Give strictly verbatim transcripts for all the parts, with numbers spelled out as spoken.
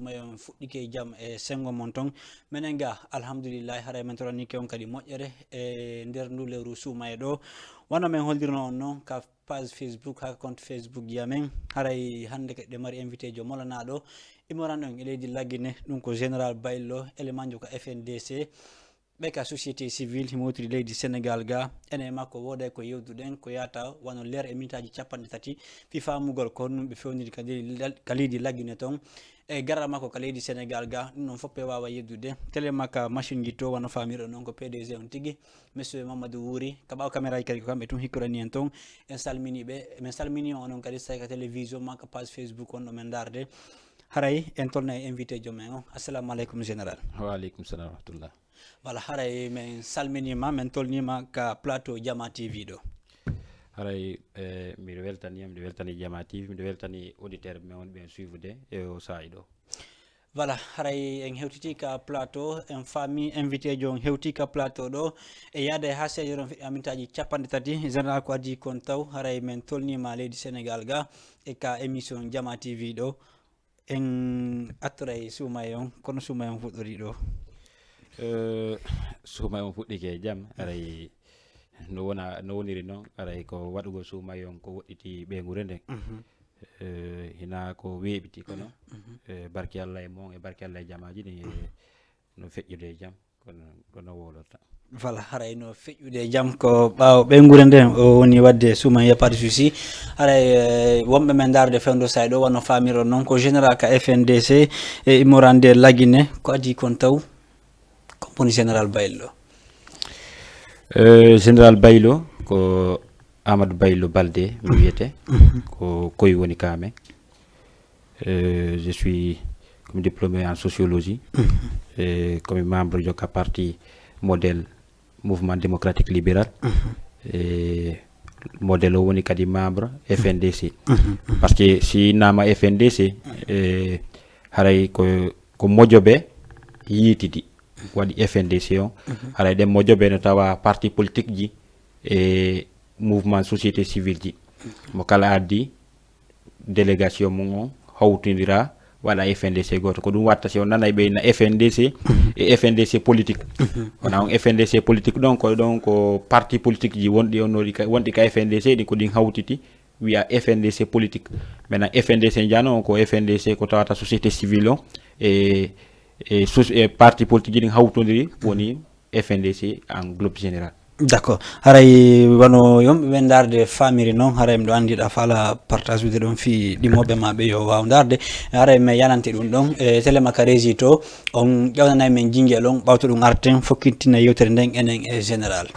On fuɗɗike jam e sengo mon ton. Menen ga, alhamdulillahi, haray men torani ke on kadi moƴƴere e nder ndu lewru suumaye ɗo. Wano men holdirno on non ka page Facebook, ha compte Facebook ya men. Haray hande kadi ɗe mari invité jo molanaɗo. Imoran ɗon e leydi Lagine, ɗum ko Général Baylo, élément jo ka F N D C. Ɓe ka société civile himo wotiri leydi Sénégal ga. Enen e makko wooday ko yewduɗen, ko yata wano leer e minitaaji capanɗe tati. Fi famugol ko honɗum ɓe fewniri ka leydi Lagine ton. E garal makko ka leydi Sénégal ga, ɗum ɗon fof ɓe wawa yeddude. Télé makka machine ji to, wano famirɗo noon ko P D G on tigi. Monsieur Mamadou Wuri, ka ɓaawo caméra ji kadi ko kamɓe tun hikkorani en ton. En salmini ɓe, men salmini on onon kadi, so tawi ka télévision ma ka page Facebook on ɗo men darde. Haray en tolna e invité joom en o. Assalamu aleykum, général. Wa aleykum salam wa rahmatullah. Voilà, haray men salminima, men tolnima ka plateau Jama T V ɗo. Haray, eh, miɗo weltani, miɗo weltani Jama T V, miɗo weltani auditeur ɓe wonɓe en suivre e o saa'i ɗo. Voilà, haray en hewtiti ka plateau, en faami invité jo on hewti ka plateau ɗo. E yaade ha seeɗa ɗon, fiɗɗa mintaaji capanɗe tati, général ko adii kon taw, haray men tolnima leydi Sénégal ga e ka émission Jama T V ɗo. En attoray suumaye on, kono suumaye on fuɗɗori ɗo. Eh, suumaye on fuɗɗike e jam, haray no wona, no woniri noon, haray ko waɗugol suumaye on ko woɗɗiti ɓeynguure nden. Mhm. Eh, hina ko weeɓiti kono, mhm, eh, barki Allah e mon e barki Allah e jamaaji ɗin, eh, no feƴƴude e jam, kono, kono wowlorta. Voilà, haray no feƴƴude e jam ko ɓaawo ɓeynguure nden, o woni waɗde suumaye, pas de souci. Haray, eh, wonɓe men ndaarde fewndo saa'i ɗo, wano faamirɗon noon, ko général ka F N D C e immorande Lagine, ko adii kon taw, ko woni général Baylo? Eh, général Baylo, ko Amadou Baylo Baldé, mi wiyete. Mhm. Ko Koy woni ka men. Euh, je suis comme diplômé en sociologie. Mhm. Et comme membre du parti modèle Mouvement Démocratique Libéral. Mhm. Et modèle o woni kadi membre F N D C. Mhm. Parce que si nama F N D C, eh, haray ko, ko mojobe yiitidi waɗi F N D C on. Mhm. Haray ɗen mojobe no tawa parti politique ji e mouvement société civile ji. Mo kala addi délégation mum on hawtindira, waɗa F N D C gooto. Ko ɗum watta si on nanay ɓe na F N D C e F N D C politique. Mhm. Wona on F N D C politique ɗon, ko ɗon ko parti politique ji wonɗi on wonɗi ka, wonɗi ka F N D C ɗin, ko ɗin hawtiti wiya F N D C politique. Maintenant F N D C jano on ko F N D C ko tawata société civile on e, e, soci-, e parti politique ji ɗin hawtondiri woni F N D C en globe général. D'accord. Haray wano yonɓe ɓen ndaarde famiri noon, haray miɗo anndi ɗa faala partage ude ɗon fii ɗimoɓe ma ɓe yo waaw ndaarde. Haray mi yanante ɗum ɗon e télé makka régie to, on ƴawnanay men jinjel on, ɓawto ɗum arten fokkitina yewtere nden enen e général.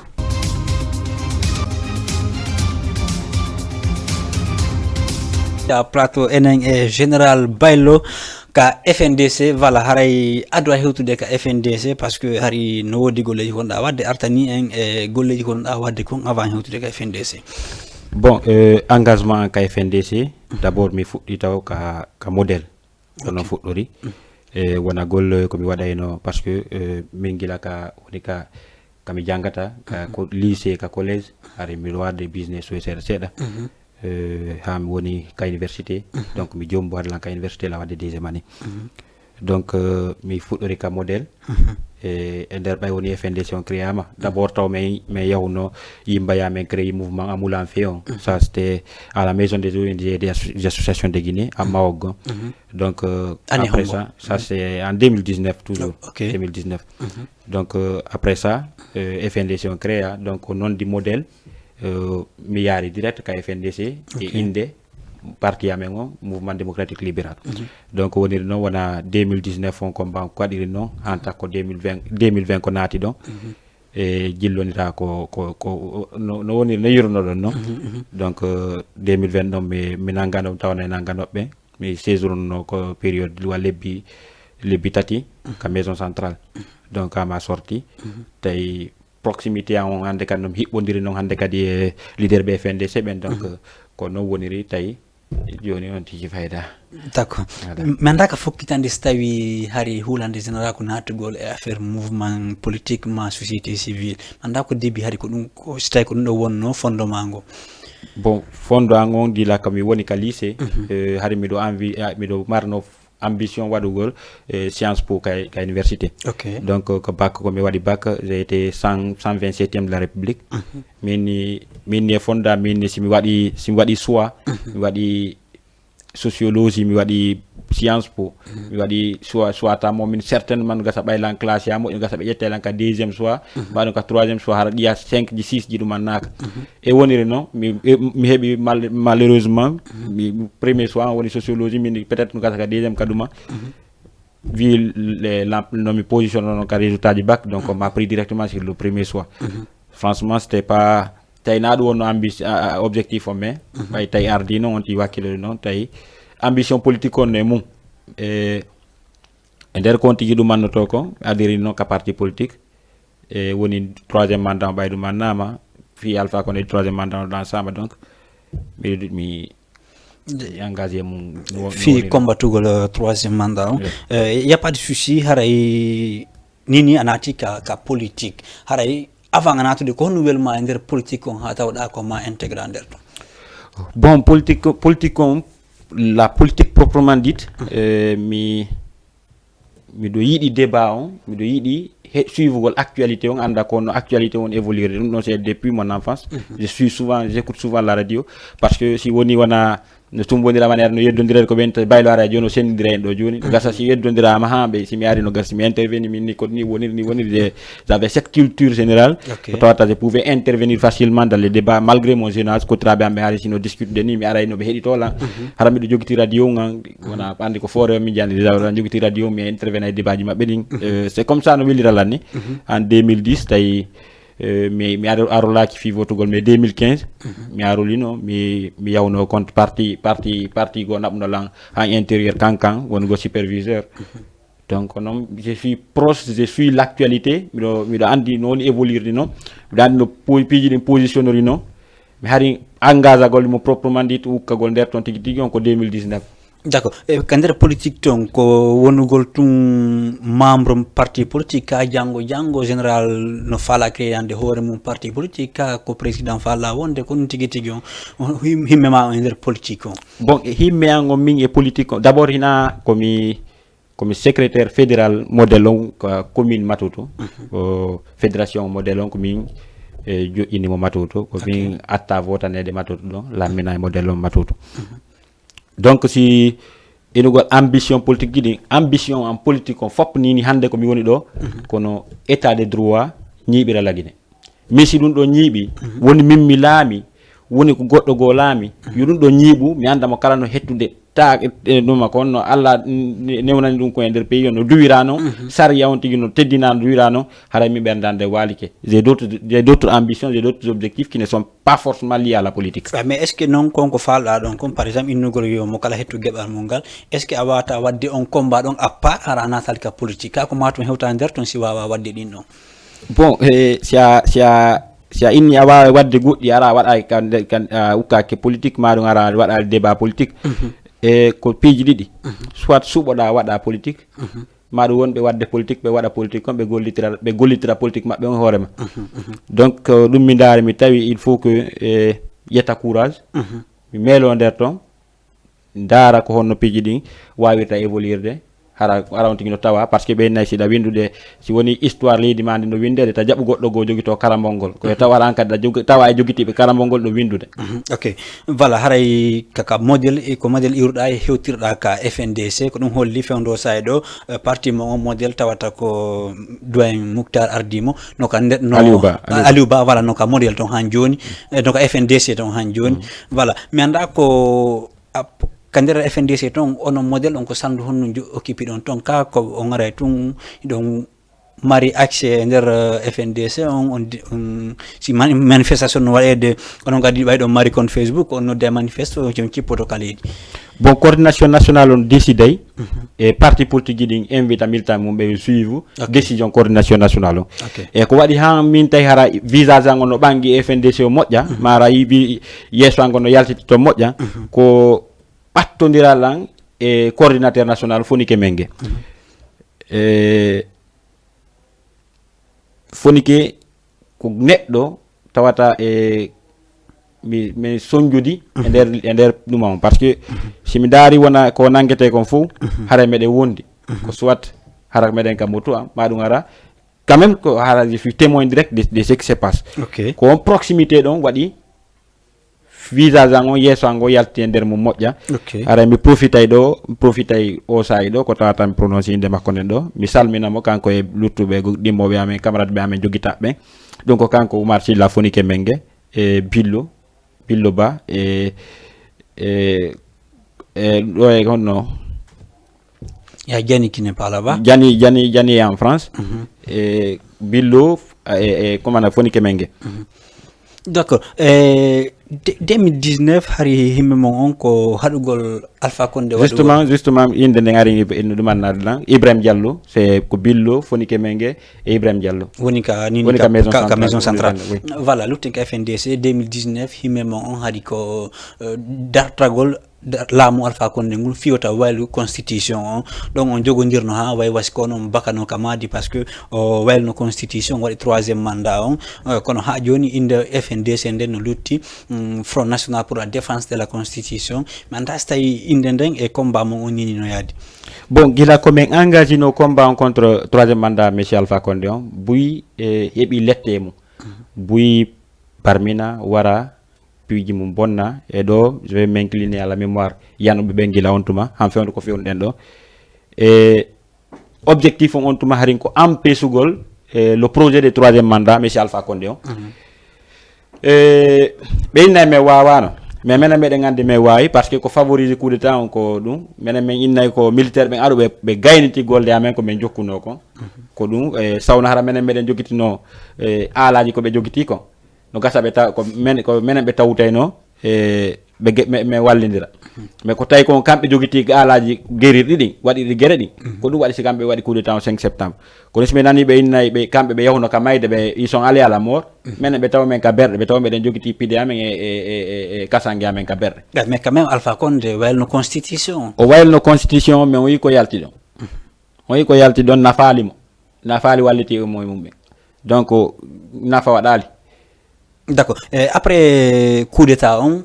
Ya plateau enen e général Baylo ka F N D C, voilà, haray ado a hewtude ka F N D C, parce que hari no woodi golleji gonɗa wadde, artani en e golleji gonɗa wadde kon avant hewtude ka F N D C. Bon, euh, engagement ka F N D C, d'abord mi fuɗɗi taw ka, ka modèle, kono fuɗɗori. E wona golle ko mi waɗayno, parce que, euh, min gila ka woni ka, ka mi jangata, ka ko lycée, ka collège, hari miɗo wadde business o e seeɗa seeɗa. Mhm. Euh, ha mi woni ka université. Mhm. Donc mi jombo waɗa lan ka université la wadde deuxième année. Mhm. Donc, euh, mi fuɗɗori ka modèle. Mhm. E, e nder ɓay woni F N D C on créama. D'abord taw men, men yawno yimba ya men créé mouvement Amoulaye Mfé on. Mhm. Ça c'était à la maison des O N G et des asso-, des associations de Guinée, à Mawogo. Mhm. Donc, euh, après ça, ça c'est en deux mille dix-neuf toujours. Ok. Deux mille dix-neuf. Mhm. Donc, euh, après ça, euh, F N D C on créa, donc au nom du modèle, euh, mi yaari direct ka F N D C e inde parti amen on, Mouvement Démocratique Libéral. Mhm. Donc woniri noon wona deux mille dix-neuf on ko mbaw ko waɗiri noon, en tant que deux mille vingt, deux mille vingt ko naati ɗon. Mhm. E jillonira ko, ko, ko no, no woniri no yirunoɗon noon. Mhm, mhm. Donc, euh, deux mille vingt ɗon mi, mi nangano, mi tawana e nanganoɓe. Mi séjourno ko période wa lebbi, lebbi tati ka maison centrale. Mhm. Donc à ma sortie, mhm, tawi proximité an on hannde kadi no mi hiɓɓondiri noon hannde kadi e leader ɓe F N D C ɓen. Donc, mhm, ko noon woniri tawi jooni on tigi fayda. D'accord. Voilà. M-, mi annda ka fokkitande so tawi hari hulande général ko naatugol e affaire mouvement politique ma société civile. Mi annda ko début hari ko ɗum, ko so tawi ko ɗum ɗo wonno fondement ngo. Bon, fondement ngo gila ka mi woni ka lycée, mhm, eh, hari miɗo envie, ah, miɗo marno ambition waɗugol e Sciences Po ka, ka université. Ok. Donc ko bac ko mi waɗi bac, j'ai été cent, cent vingt-septième de la République. Min ni, min ni e fonda, min ni si mi waɗi, si mi waɗi choix, mi waɗi sociologie, mi waɗi Sciences Po, mi waɗi choix, choix ta mo min certainement gasa ɓay lan classe ya moƴƴo, gasa ɓe ƴetta lan ka deuxième choix, mbaɗo ka troisième choix, hara ɗiya cinq ji six ji ɗum annaka. E woniri noon, mi, e, mi heɓi mal-, malheureusement, mi, mi premier choix woni sociologie, min peut-être no gasa ka deuxième ka ɗuma. Vu le, la, no mi position noon ka résultat du bac, donc on m'a pris directement sur le premier choix. Franchement, c'était pas, tawi na ɗum wonno ambi-, a, a, objectif o, mais ɓay tawi ardi noon, on ti wakkilo noon, tawi ambition politique on e mum. E, e nder kon tigi ɗum annoto ko, adiri noon ka parti politique. E woni troisième mandat o ɓay ɗum annama, fi Alpha Condé troisième mandat o lancama, donc, mi, mi engagé mum. Fi combatugol euh, troisième mandat o. Yeah. Euh, y a pas de souci, haray nini a naati ka, ka politique. Haray avant a naatude ko honno welma e nder politique on ha tawɗa ko ma intégré nder ton? Bon, politique, politique on, la politique proprement dite, euh, mi, miɗo yiɗi débat on, miɗo yiɗi he, suivugol actualité on, anda ko no actualité on évoluer. Ɗum ɗon c'est depuis mon enfance. Je suis souvent, j'écoute souvent la radio, parce que si woni wona no tum wonira mane no yeddondira ko ɓen to baylo ara jono sendira en ɗo joni. Gasa si yeddondirama ha ɓe, si mi ari no gasa, si mi interveni min ni ko ni woniri, ni woniri, j'avais cette culture générale. Ok. Ko tawata je pouvais intervenir facilement dans les débats malgré mon jeune âge, ko trabe amɓe hari sino discuter de ni mi aray no ɓe heɗito lan. Hara miɗo jogiti radio ngan, wona andi ko fore min jani déjà, wona jogiti radio mi intervena e débat ji maɓɓe ɗin. Euh, c'est comme ça no welira lan ni. En deux mille dix tawi, euh, mi, mi aro-, arolaki fi votugol, mais deux mille quinze mi arolino, mi, mi yawno compte parti, parti, parti go naɓno lan en intérieur kankan wongo superviseur. Donc noon je suis proche, je suis l'actualité, miɗo, miɗo andi no woni évoluirde noon, miɗo andi no po-, piiji ɗin positionnorino. Mi hari engagagol mo proprement dit, ukkagol nder ton tigi tigi on ko deux mille dix-neuf. D'accord. E ka nder politique ton ko wonugol tun membre parti politique ka janngo janngo général no faala créande hoore mum parti politique ka ko président faala wonde ko ɗum tigi tigi on, on him-, himme ma on e nder politique on? Bon, e himme an on min e politique on, d'abord hina ko mi, ko mi secrétaire fédéral modèle on ko commune Matoto, ko fédération modèle on ko min e joƴƴini mo Matoto, ko min atta votanede Matoto ɗon, lammina e modèle on Matoto. Donc si inugol ambition politique ji ɗin, ambition en politique on fop nini hande ko mi woni ɗo, kono état de droit ñiiɓira Lagine. Mi si ɗum ɗo ñiiɓi, woni min mi laami, woni ko goɗɗo goo laami, yo ɗum ɗo ñiiɓu, mi anda mo kala no hettude ta, e, ɗum ko honno Allah n-, newnani ɗum ko e nder pays o, no duwira non, sariya on tigi no teddina no duwira non, haray mi ɓerdande walike. J'ai d'autres, j'ai d'autres ambitions, j'ai d'autres objectifs qui ne sont pas forcément liés à la politique. Ah, mais est-ce que non kon ko falɗa ɗon kon, par exemple, innugol yo mo kala hettu geɓal mum ngal, est-ce que a wawata wadde on combat ɗon à part, hara a natal ka politique, ka ko ma tun hewta nder ton si wawa wadde ɗin ɗon? Bon, eh, si a, si a, si a inni a wawa wadde goɗɗi, ara waɗa kan, kan, a ukkake politique, ma ɗum ara waɗa débat politique. E ko piiji ɗiɗi. Soit suɓoɗa waɗa politique, ma ɗum wonɓe wadde politique, ɓe waɗa politique kon, ɓe gollitira, ɓe gollitira politique maɓɓe on hoore ma. Donc, euh, ɗum mi ndaari, mi tawi il faut que, eh, ƴetta courage, mi meelo nder ton, ndaara ko honno piiji ɗin wawirta évoluirde, hara, hara on tigi no tawa, parce que ɓe nayi siɗa windude, si woni histoire leydi ma ndi no windede, ta jaɓu goɗɗo goo jogito karambol ngol. Ko e tawa an kadi ɗa jog-, tawa e jogitiiɓe karambol ngol ɗo windude. Ok. Voilà, haray kaka modèle, e ko modèle iwruɗa e hewtirɗa ka F N D C, ko ɗum holli fewndo sa e ɗo, eh, parti mo on modèle tawata ko doyen Moutar ardi mo, no ka nde-, no Aliou Ba, Aliou Ba. Aliou Ba, voilà, no ka modèle ton han joni, eh, no ka F N D C ton han joni. Voilà, mi anda ko, a, ka nder F N D C ton, onon modèle on ko sandu honno jo-, occupi ɗon ton, ka ko on aray tun, ɗon mari accès e nder, eh, F N D C on, on di-, on, si mani-, manifestation no waɗede, onon kadi ɓay ɗon mari kon Facebook, on nodde manifeste, on cippoto ka leydi. Bon, coordination nationale on décidé, e parti politique ji ɗin invita militant mum ɓe suivre décision coordination nationale on. Ok. E ko waɗi han min tawi hara visage an on no ɓangi F N D C o moƴƴa, mara yi vi-, yeeso an on no yaltiti to moƴƴa, ko ɓattondiral an e coordinateur national Fonike Menge. E Fonike ko neɗɗo tawata e mi min sonjudi e nder e nder ɗum on, parce que si mi ndaari wona ko nanngete kon fof, hara meɗen wondi ko soit hara meɗen ka motu am ma ɗum ara quand même, ko hara je suis témoin direct de, de ce qui se passe. Ok. Ko on proximité ɗon waɗi visage an on, yeeso an on yalti e nder mum moƴƴa. Ok. Ara mi profitay ɗo, profitay o saa'i ɗo ko tawata mi prononce innde makko nden ɗo, mi salmina mo kanko e luttuɓe go- ɗimmoɓe amen, camarade ɓe amen jogitaɓe ɓen. Ɗum ko kanko Oumar Sylla Fonike Mengue e Billo, Billo Ba e e e ɗo e honno Ya Jani qui ne parle pas. Jani Jani Jani en France e Billo e e commandant Fonike Mengue. D'accord. E de- deux mille dix-neuf hari himɓe mon on ko haɗugol Alpha Condé waɗugol. Justement, justement, innde nden ari no ɗumannaade lan Ibrahim Diallo, c'est ko Billo Fonike Mengue e Ibrahim Diallo. Woni ka nini Woni ka, ka maison ka, ka centrale. Maison Centrale. Oui. Voilà, lutten ka F N D C deux mille dix-neuf himɓe mon on hari ko euh, dartagol da- laamu Alpha Condé ngol fiyota waylu constitution on. Donc on jogondirno ha way wasi ko noon bakano ka maadi parce que o waylno constitution waɗi troisième mandat on. Euh, kono ha joni inde F N D C nden no lutti, mm, Front National pour la Défense de la Constitution. Mi anda si tawi inde nden e combat mon on nini no yaadi. Bon, gila ko min engagé no combat on contre troisième mandat monsieur Alpha Condé on, buy e heɓi lette mum. Buy barmina wara piiji mum bonna e ɗo je vais m'incliner à la mémoire yanuɓe ɓen gila on tuma han fewndo ko fewnuɗen ɗo. E objectif on on tuma harin ko empesugol e le projet de troisième mandat monsieur Alpha Condé on. E ɓe innay min wawano, mais minen meɗen andi min wawi parce que ko favorisé coup d'état on ko ɗum. Minen min innay ko militaire ɓen aɗo ɓe ɓe gayniti golde amen ko min jokkuno kon. Ko ɗum e sawno hara minen meɗen jogitino e aalaji ko ɓe jogiti kon. No gasa ɓe taw ko men ko minen ɓe tawtayno e ɓe ge- ɓe- ɓe wallidira. Mais ko tawi kon kamɓe jogiti aalaji gerirɗi ɗin waɗiɗi gere ɗin. Ko ɗum waɗi si kamɓe waɗi coup d'état on cinq septembre. Kono si ɓe nani ɓe innay ɓe kamɓe ɓe yahuno ka mayde ɓe ils sont allés à la mort. Minen ɓe taw men ka berɗe ɓe taw meɗen jogiti pide amen e e e e kasange amen ka berɗe. Mais quand même Alpha Condé wayluno constitution. O wayluno constitution on mais o yi ko yalti ɗon. O yi ko yalti ɗon nafaali mo. Nafaali walliti mo e mum ɓen. Donc nafa waɗaali. D'accord. E après coup d'état on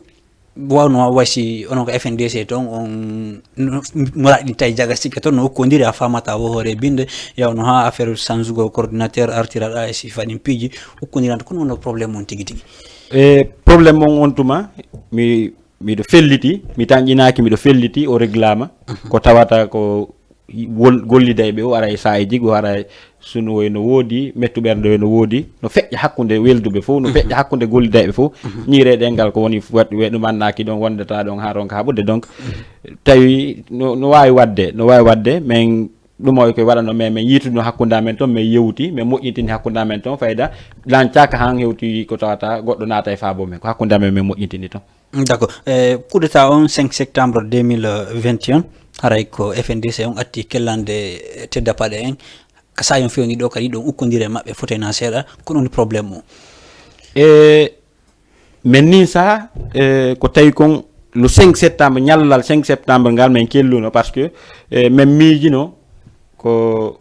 wawno wasi onon ko F N D C ton on no- muraɗi tawi jaga sikke ton no ukkodiri a famata wo hoore binde yawno ha affaire sanzugo coordinateur artiraɗa e si faɗin piiji ukkodiranta kono wono problème on tigi tigi. E problème on on tuma mi miɗo felliti mi tanƴinaaki miɗo felliti o reglama ko tawata ko wol- gollidayɓe o ara e saa'i jigo ara e sunu oy no woodi mettu ɓernde oy no woodi no feƴƴa hakkunde welduɓe fof no feƴƴa hakkunde gollidayɓe fof ñiire ɗengal ko woni waɗ- we- ɗum annaki ɗon wondata ɗon ha ronka haɓude donc tawi no no wawi wadde no wawi wadde min ɗum oy koye waɗano min min yituno hakkunde amen toon min yewti min moƴƴintini hakkunde amen toon fayda lancaka han hewti ko tawata goɗɗo naata e faabo men ko hakkunde amen min moƴƴintini toon. D'accord. E coup d'état on cinq septembre deux mille vingt et un haray ko F N D C on atti kellande tedda paɗe en ka sayon fewni ɗo kadi ɗon ukkodire maɓɓe fotena seeɗa kono woni problème o. E min nin saha e ko tawi kon le cinq septembre ñallal cinq septembre ngal min kelluno parce que e min miijino ko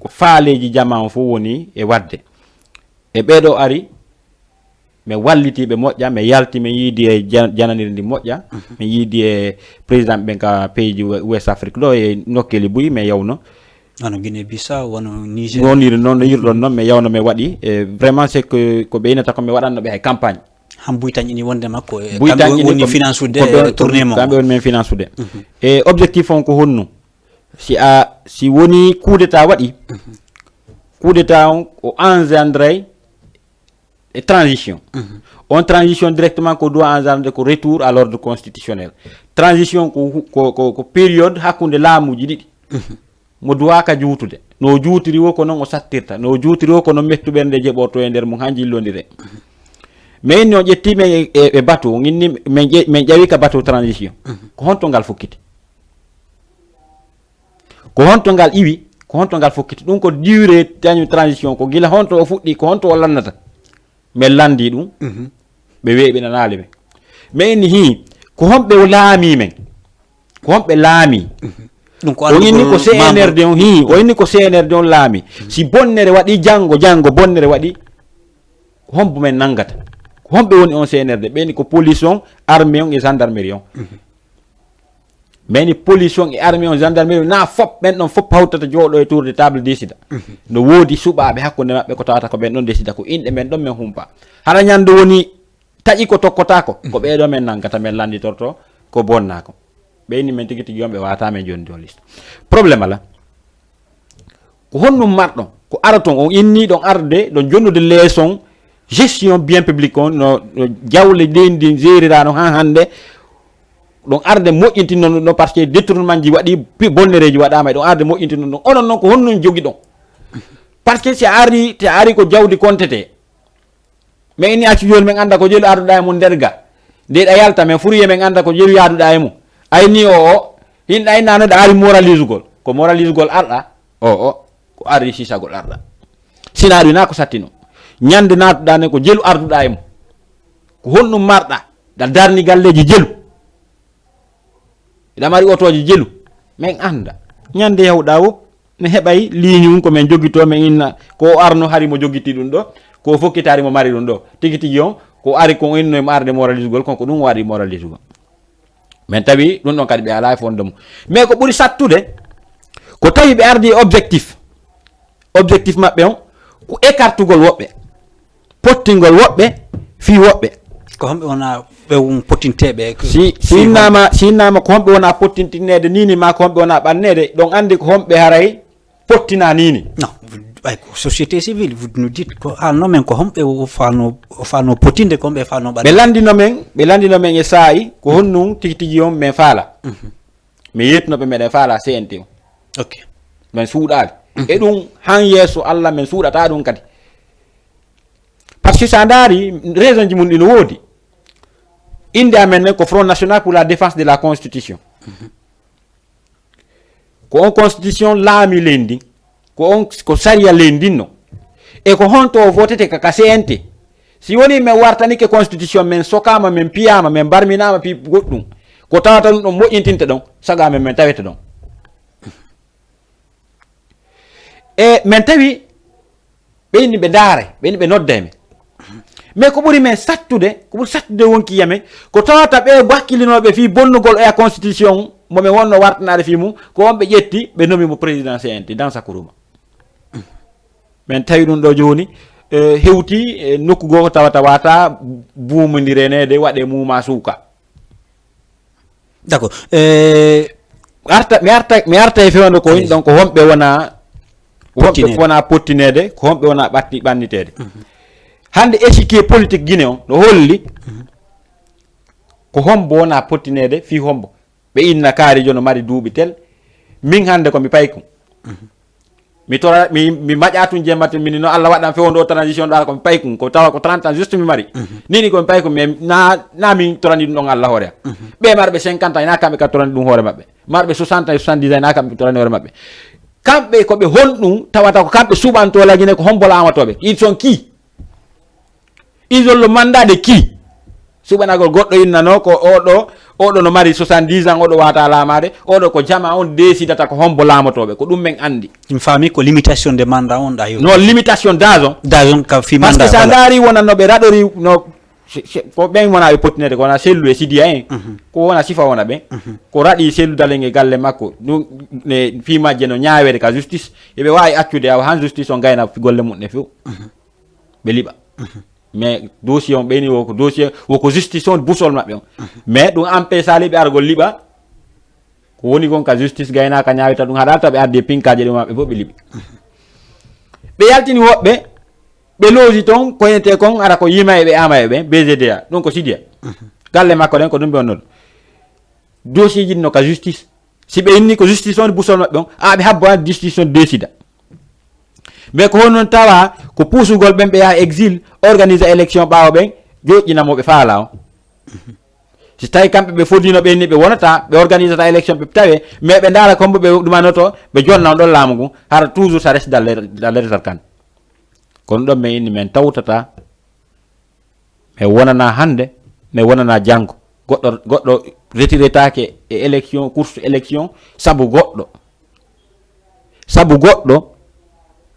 ko faaleji jama on fof woni e wadde e ɓeɗo ari min wallitiɓe moƴƴa min yalti min yiidi e jan- jananiri ndi moƴƴa min yiidi e président ɓen ka pays ji we- west afrique ɗo e nokkeli buy min yawno Wano Guinée Bissau, wano Niger. Woniri noon no yirɗon noon mi yawno mi waɗi e vraiment c'est que ko ɓeynata ko mi waɗanno ɓe hay campagne. Han buy tan ini wonde makko e Buy kamɓe tan woni- ini woni ko- finance ude ko ɓe- e tournée mo. Kamɓe woni min finance ude e objectif on ko honnu? Si a si woni coup d'état waɗi coup d'état on o engendray e transition. On transition directement ko doit engendrer ko retour à l'ordre constitutionnel. Transition ko hu- ko ko ko période hakkunde laamuji ɗiɗi. Mo duwaka juutude no o juutiri o ko noon o sattirta no o juutiri o ko noon mettuɓerde jeɓorto e nder mum ha jillodire. Mais inni o ƴetti men e, e, e batu o inni men ƴe- men ƴawi ka batu transition. Ko honto ngal fukkiti? Ko honto ngal iwi? Ko honto ngal fukkiti ɗum ko durée tañu transition ko gila honto o fuɗɗi ko honto o lannata? Min lanndii ɗum. Ɓe weeɓinanaali min. Min inni hii ko honɓe o laamii min? Ko honɓe laamii? Ɗum ko O inni anndugol ko membre- cnrd on hii o inni ko cnrd on laami. Si bonnere waɗi janngo janngo bonnere waɗi ko honbo men nanngata? Ko homɓe woni on C N R D? Ɓeyni ko police on, armée on e gendarmerie on. Ɓeyni police on e armée on, gendarmerie on, na fop, ɓen ɗon fop hawtata jooɗo e tour de table décida. No woodi suɓaaɓe hakkunde maɓɓe ko tawata ko ɓen ɗon décida, ko inɗe men ɗon men humpa. Hara ñande woni taƴi ko tokkotaako, ko ɓee ɗoo men nanngata, men lannditorto ko bonnaa ko. Ɓeyni men tigi tigi on ɓe waata men jonni on liste. Problème ala. Ko honɗum marɗon? Ko aroton on inni ɗon arde, ɗon jonnude leeson gestion bien public on, no, no jawle leydi ndi jeerirano haa hannde, ɗon arde moƴƴintinnon ɗum ɗon, parce que détournement ji waɗi, pi-, bonnereeji waɗaama, e ɗon arde moƴƴintinnon ɗum. Onon noon ko honɗum jogiɗon? Parce que si a ari, si a ari ko jawdi kontete, mais inni accu jooni men annda ko jelu arduɗaa e mum nder ga. Nde ɗa yalta, men furiye men annda ko jelu yaaduɗaa e mum. Ayni o, o, hinɗa inna no ɗa ari moralisugol. Ko moralisugol arɗa, o, o, ko ari sisagol arɗa. Sina ari na ko sattino. Ñande naatuɗaa ne ko jelu arduɗaa e mum. Ko honɗum marɗa? Ɗa darni galleeji jelu. Hiɗa mari otooji jelu. Men annda. Ñande yahuɗaa wo, mi heɓay ligne un ko men jogitoo, men inna ko o arno hari mo jogiti ɗum ɗo, ko o fokkitaari mo mari ɗum ɗo. Tigi tigi on, ko ari ko inno mo arde moralisugol, kon ko ɗum o ari moralisugol. Men tawi ɗum ɗon kadi ɓe alaa e fondo mum. Mais ko ɓuri sattude, ko tawi ɓe ardi e objectif. Objectif maɓɓe on, ko écartugol woɓɓe, pottingol woɓɓe fii woɓɓe. Ko homɓe wona ɓe won pottinteeɓe? Si, si innama, si innama ko homɓe wona pottintinneede nini, ma ko homɓe wona ɓanneede, ɗon anndi ko homɓe haray pottina nini. Non, vous, ay, ko société civile, vous nous dites ko, ah, non, men ko homɓe o fano, o fano pottinde, ko homɓe fano ɓanneede. Ɓe lanndino men, ɓe lanndino men e saa'i, ko honnun tigi tigi on men faala. Mhm. Mi yeetino ɓe meɗen faala C N T o. Ok. Men suuɗaali. Mhm. E ɗum, han yeeso Allah, men suuɗata ɗum kadi. Parce que so a ndaari, raison ji mum ɗi no woodi. Innde amen nen ko Front National pour la Défense de la Constitution. Mhm. Ko on constitution laami leydi ndin. Ko on, ko sariya leydi ndin no. E ko honto o votete ka, ka C N T? Si woni men wartanike constitution, men sokaama, men piyaama, men barminaama pi goɗɗum, ko tawata ɗum ɗon moƴƴintinta ɗon, saga men, men tawete ɗon. E men tawi ɓe inni ɓe ndaare, ɓe inni ɓe nodda e men. Mais ko ɓuri men sattude, ko ɓuri sattude wonki yamen, ko tawata ɓe wakkilinooɓe fii bonnugol oya constitution mo men wonno wartanaade fii mum, ko on ɓe ƴetti, ɓe nomi mo président C N T, dans sa kuruma. Men tawi ɗum ɗo jooni, eh, hewti, eh, nokku goo ko tawata wata buumondireneede, waɗe muuma suuka. D'accord. Eh, arta, mi arta, mi arta e fewndo ko woni ɗon, ko homɓe wona, homɓe pottineede, wona pottineede, ko homɓe wona ɓatti, ɓanniteede. Mhm. Hannde échiquier politique Guinée on no holli, mhm, ko hombo wona pottineede fii hombo. Ɓe inna kaari jono mari duuɓi tel. Min hannde ko mi paykum. Mhm. Mi tora, mi, mi maƴa tun jemma tun, mini no Allah waɗan fewndo o transition ɗo, ko mi paykum, ko tawa ko trente ans juste mi mari. Mhm. Nini ko mi paykum, mais na, na min torani ɗum ɗon Allah hoore am. Mhm. Ɓe marɓe cinquante ans, ina kamɓe ka torani ɗum hoore maɓɓe. Marɓe soixante ans, soixante-dix ans, ina kamɓe torani hoore maɓɓe. Kamɓe ko ɓe honɗum tawata ko kamɓe suɓanto lagine, ko hombo laamotoɓe? Ils sont qui? Ils ont le mandat de qui? Suɓanagol goɗɗo innano ko oɗo, oɗo no mari soixante-dix ans, oɗo wata laamaade, oɗo ko jama on desidata ko hombo laamotoɓe, ko ɗum men andi. Mi faami ko limitation de mandat on ɗa yo. No limitation d'âge on. D'âge on ka fi mandat. Parce que sa ndaari wona no ɓe raɗori, no, se, se, ko ɓen wona ɓe pottinede, ko wona Sellu e Sidiya en. Mhm. Ko wona sifa wona ɓen. Mhm. Ko raɗi Sellu Dalen e galle makko, ɗum ne fi majje no ñaawede ka justice. Eɓe waawi accude awa han justice on gayna golle mum ɗen few. Mhm. Ɓe liɓa. Mhm. Mais dossier on ɓeyni wo ko dossier, wo ko justice on busol maɓɓe on. Mhm. Mais ɗum empêchali ɓe argol liɓa. Ko woni kon ka justice gaynaka ñaawita ɗum haɗa taw ɓe addi e pinkaji ɗum maɓɓe fof ɓe liɓi. Mhm. Ɓe yaltini woɓɓe, ɓe loosi toon, ko yente kon ara ko yima e ɓe ama e ɓe, B G D A, ɗum ko Sidiya. Mhm. Galle makko ɗen ko ɗum ɓe wonnoɗo. Dossier ji ɗin no ka justice. Si ɓe inni ko justice on busol maɓɓe on, a ɓe habbo an justice on décida. Mais ko honno tawa ko puusugol ɓen ɓe yaha exil, organiser élection ɓaawo ɓen, joƴƴina mo ɓe faala on. Si tawi kamɓe ɓe fodino ɓe ni ɓe wonata, ɓe organisata élection ɓe tawe, mais ɓe ndaara kombo ɓe ɗumanoto, ɓe jonna on ɗon laamu ngun, hara toujours ça reste dans les, dans les arcanes. Kono ɗon men inni men tawtata, mais wonana hannde, mais wonana janngo. Goɗɗo, goɗɗo retiretaake e élection, course élection, sabu goɗɗo. Sabu goɗɗo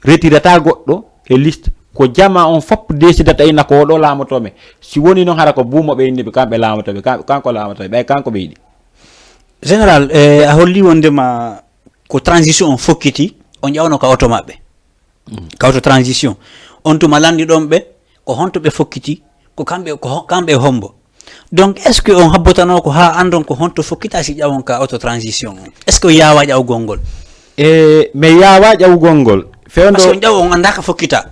retirata goɗɗo e liste Ko jama on fop décidata ina ko oɗo laamoto men. Si woni noon hara ko buumo ɓe inni ɓe, kamɓe laamoto ɓe, kam-, kanko laamoto ɓe, ɓay kanko ɓe yiɗi. Général, eh, a holli wondema ko transition on fokkiti, on ƴawno ka oto maɓɓe. Ka oto transition. On tuma lanndi ɗon ɓe, ko honto ɓe fokkiti, ko kamɓe, ko ho-, kamɓe e hombo. Donc, est-ce que on habbotano ko haa andon ko honto fokkita si ƴawon ka oto transition on? Est-ce que yaawa ƴawgol ngol? E, mais yaawa ƴawgol ngol. Fewndo, parce que on ƴaw on annda ka fokkita.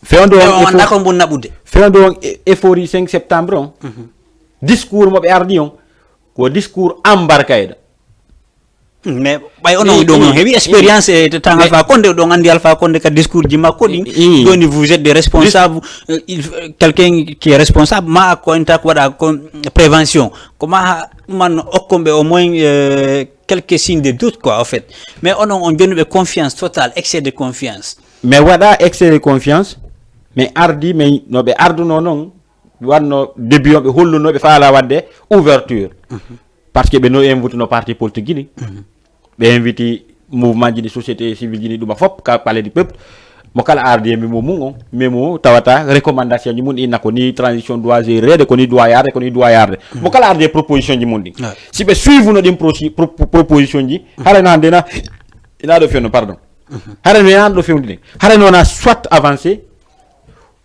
Fewndo on, on annda ko mbon naɓude. Fewndo on e, euphorie cinq septembre on. Discours mo ɓe ardi on, ko discours embarqué. Mais ɓay onon ɗon on heɓi expérience e tanga Alpha Condé, ɗon andi Alpha Condé ka discours ji makko ɗin. Joni vous êtes des responsables, euh, il quelqu'un qui est responsable ma ko enta ko waɗa ko prévention, ko ma ɗuman okkon ɓe au moins, euh, quelques signes de doute quoi, en fait. Mais onon on jonnuɓe confiance totale, excès de confiance. Mais waɗa excès de confiance, mais ardi, mais no ɓe arduno noon, wanno début on ɓe holluno ɓe faala wadde ouverture. Parce que ɓe no invituno parti politique ji ɗi. Ɓe inviti mouvement ji ɗi, société civile ji ɗi, ɗuma fof ka palais du peuple. Mo kala ardi e memo mum on, memo tawata recommandation ji mum inna ko ni transition doit gérer, ko ni doit yarde, ko ni doit yarde. Mo kala ardi e proposition ji mum ɗi. Si ɓe suivuno ɗin prosi-, pro-, pro-, proposition ji, hara no hande na, ina ɗo fewno, pardon. Hara no ina ɗo fewndini. Hara no na soit avancé,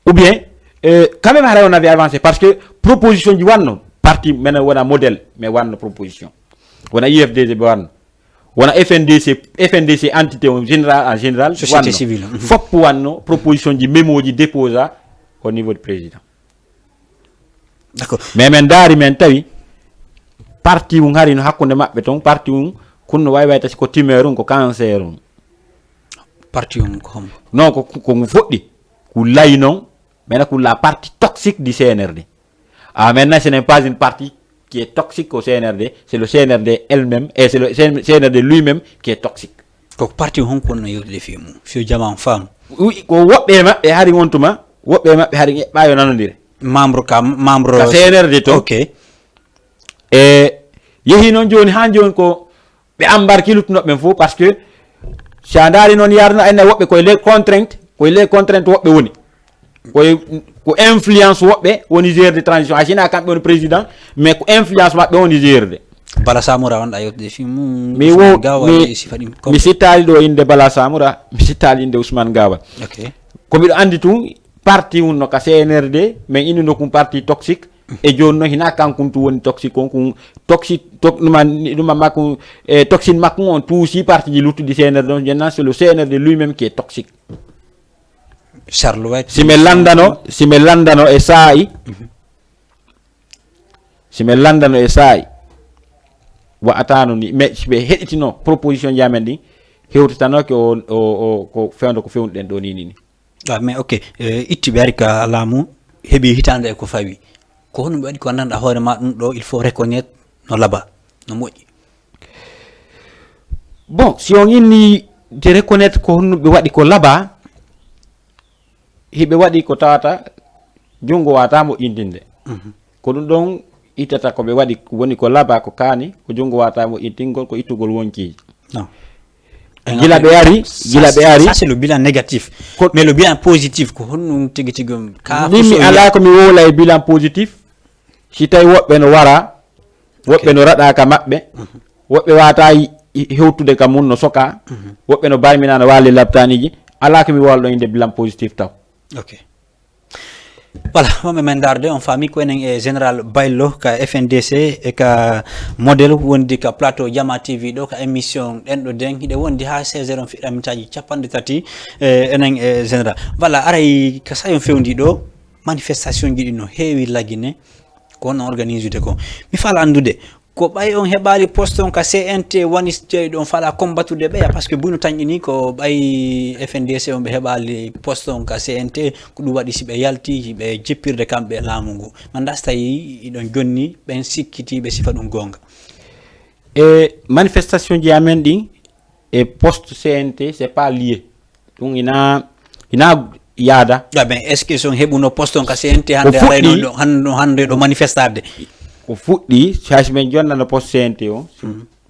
ou bien, euh, quand même hara on avait avancé, parce que proposition ji wanno, parti menen wona modèle, mais wanno proposition. Wona U F D G ɓe wanno. Wona F N D C, F N D C entité on général, en général, société civile, mhm. Fop wanno proposition ji, mémo ji déposa au niveau du président. D'accord. Mais men ndaari men tawi parti un hari no hakkunde maɓɓe ton, parti un kun no wawi wawi tasi ko tumeur un, ko cancer un. Parti un ko hombo? Non, ko, ko ngu fuɗɗi, ku layi non, mais ku la partie toxique du C N R D. Ah, maintenant, ce n'est pas une partie qui est toxique au C N R D, c'est le C N R D elle-même, et c'est le C N R D lui-même qui est toxique. Ko parti honko no yewtude fi mum, fi jama on fam? Oui, ko woɓɓe e maɓɓe hari wontuma, woɓɓe e maɓɓe hari eɓɓa yo nanodire. Membre ka, membre ka C N R D to. Ok. E yehi noon jooni haa jooni ko ɓe embarqué luttunoɓe ɓen fof, parce que si a ndaari noon yarno enne woɓɓe koye les contraintes, koye les contraintes woɓɓe woni. Koye ko influence woɓɓe woni gérde transition. Hay sina kamɓe woni président, mais ko influence maɓɓe woni gérde. Bala Samoura wonɗa yewtude fi mum. Mi wo mi, mi sittaali ɗo innde Bala Samoura, mi sittaali innde Ousmane Gawal. Ok. Ko miɗo anndi tun parti wonno ka C N R D, mais innuno kun parti toxique. E jooni noon hina kankun tun woni toxique on, kun toxique, to-, ɗuma, ɗuma makku, e toxine makku on tuusi parti ji luttuɗi C N R D on, maintenant c'est le C N R D lui-même qui est toxique. Charles White. Si mi lanndano, si mi lanndano e saa'i, si mi lanndano e saa'i, wa'atano ni, mais si ɓe heɗitino proposition ji amen ɗin, hewtatanoke o, o, o, ko fewndo ko fewndo ɗen ɗo ni, ni, ni. Ah, mais ok, eh, itti ɓe ari ka laamu, heɓi hitaande e ko fawi. Ko honno ɓe waɗi ko anndanɗa hoore ma ɗum ɗo, il faut reconnaître no laba, no moƴƴi. Bon, si on inni de reconnaître ko honno ɓe waɗi ko laba, hiɓe waɗi ko tawata junngo wata moƴƴintinde. Mhm. Ko ɗum ɗon ittata ko ɓe waɗi woni ko laba ko kaani, ko junngo wata moƴƴintingol, ko ittugol wonkiiji. Non. Gila ɓe ari, gila ɓe ari. Ça, c'est le bilan négatif. Ko mais le bilan positif, ko honno tigi tigi on? Ka min mi ala ko mi wowla e bilan positif. Si tawi woɓɓe no wara, woɓɓe no raɗa ka maɓɓe, woɓɓe wata hewtude ka mun no soka, woɓɓe no barmina no wali labtaniji, ala ko mi wowla ɗon inde bilan positif taw. Ok. Voilà, wonɓe men ndaarde, on faami ko enen e Général Baylo ka F N D C e ka modèle wondi ka plateau Jama T V ɗo, ka émission Ɗenɗo Deng. Hiɗe wondi haa seize heures, on fiɗɗa mintaaji capanɗe tati, e enen e Général. Voilà, aray ka sayon fewndi ɗo, manifestation ji ɗi no heewi Lagine, ko on organisude ko. Mi faala anndude, ko ɓay on heɓaali poste on ka C N T woni jeyɗo on faala combattude ɓeya, parce que buno tanƴini ko ɓay F N D C on ɓe heɓaali poste on ka C N T, ko ɗum waɗi si ɓe yalti, si ɓe jippirde kamɓe laamu ngu. Manda si tawi iɗon jonni ɓen sikkitiiɓe sifa ɗum goonga. E manifestation ji amen ɗin, e poste C N T, c'est pas lié. Ɗum ina, ina yaada. Ah, ben, est-ce que son heɓuno poste on ka C N T hannde, harayno ɗo, han-, no hannde ɗo manifestade? Ko fuɗɗi, hay si men jonnano poste C N T on,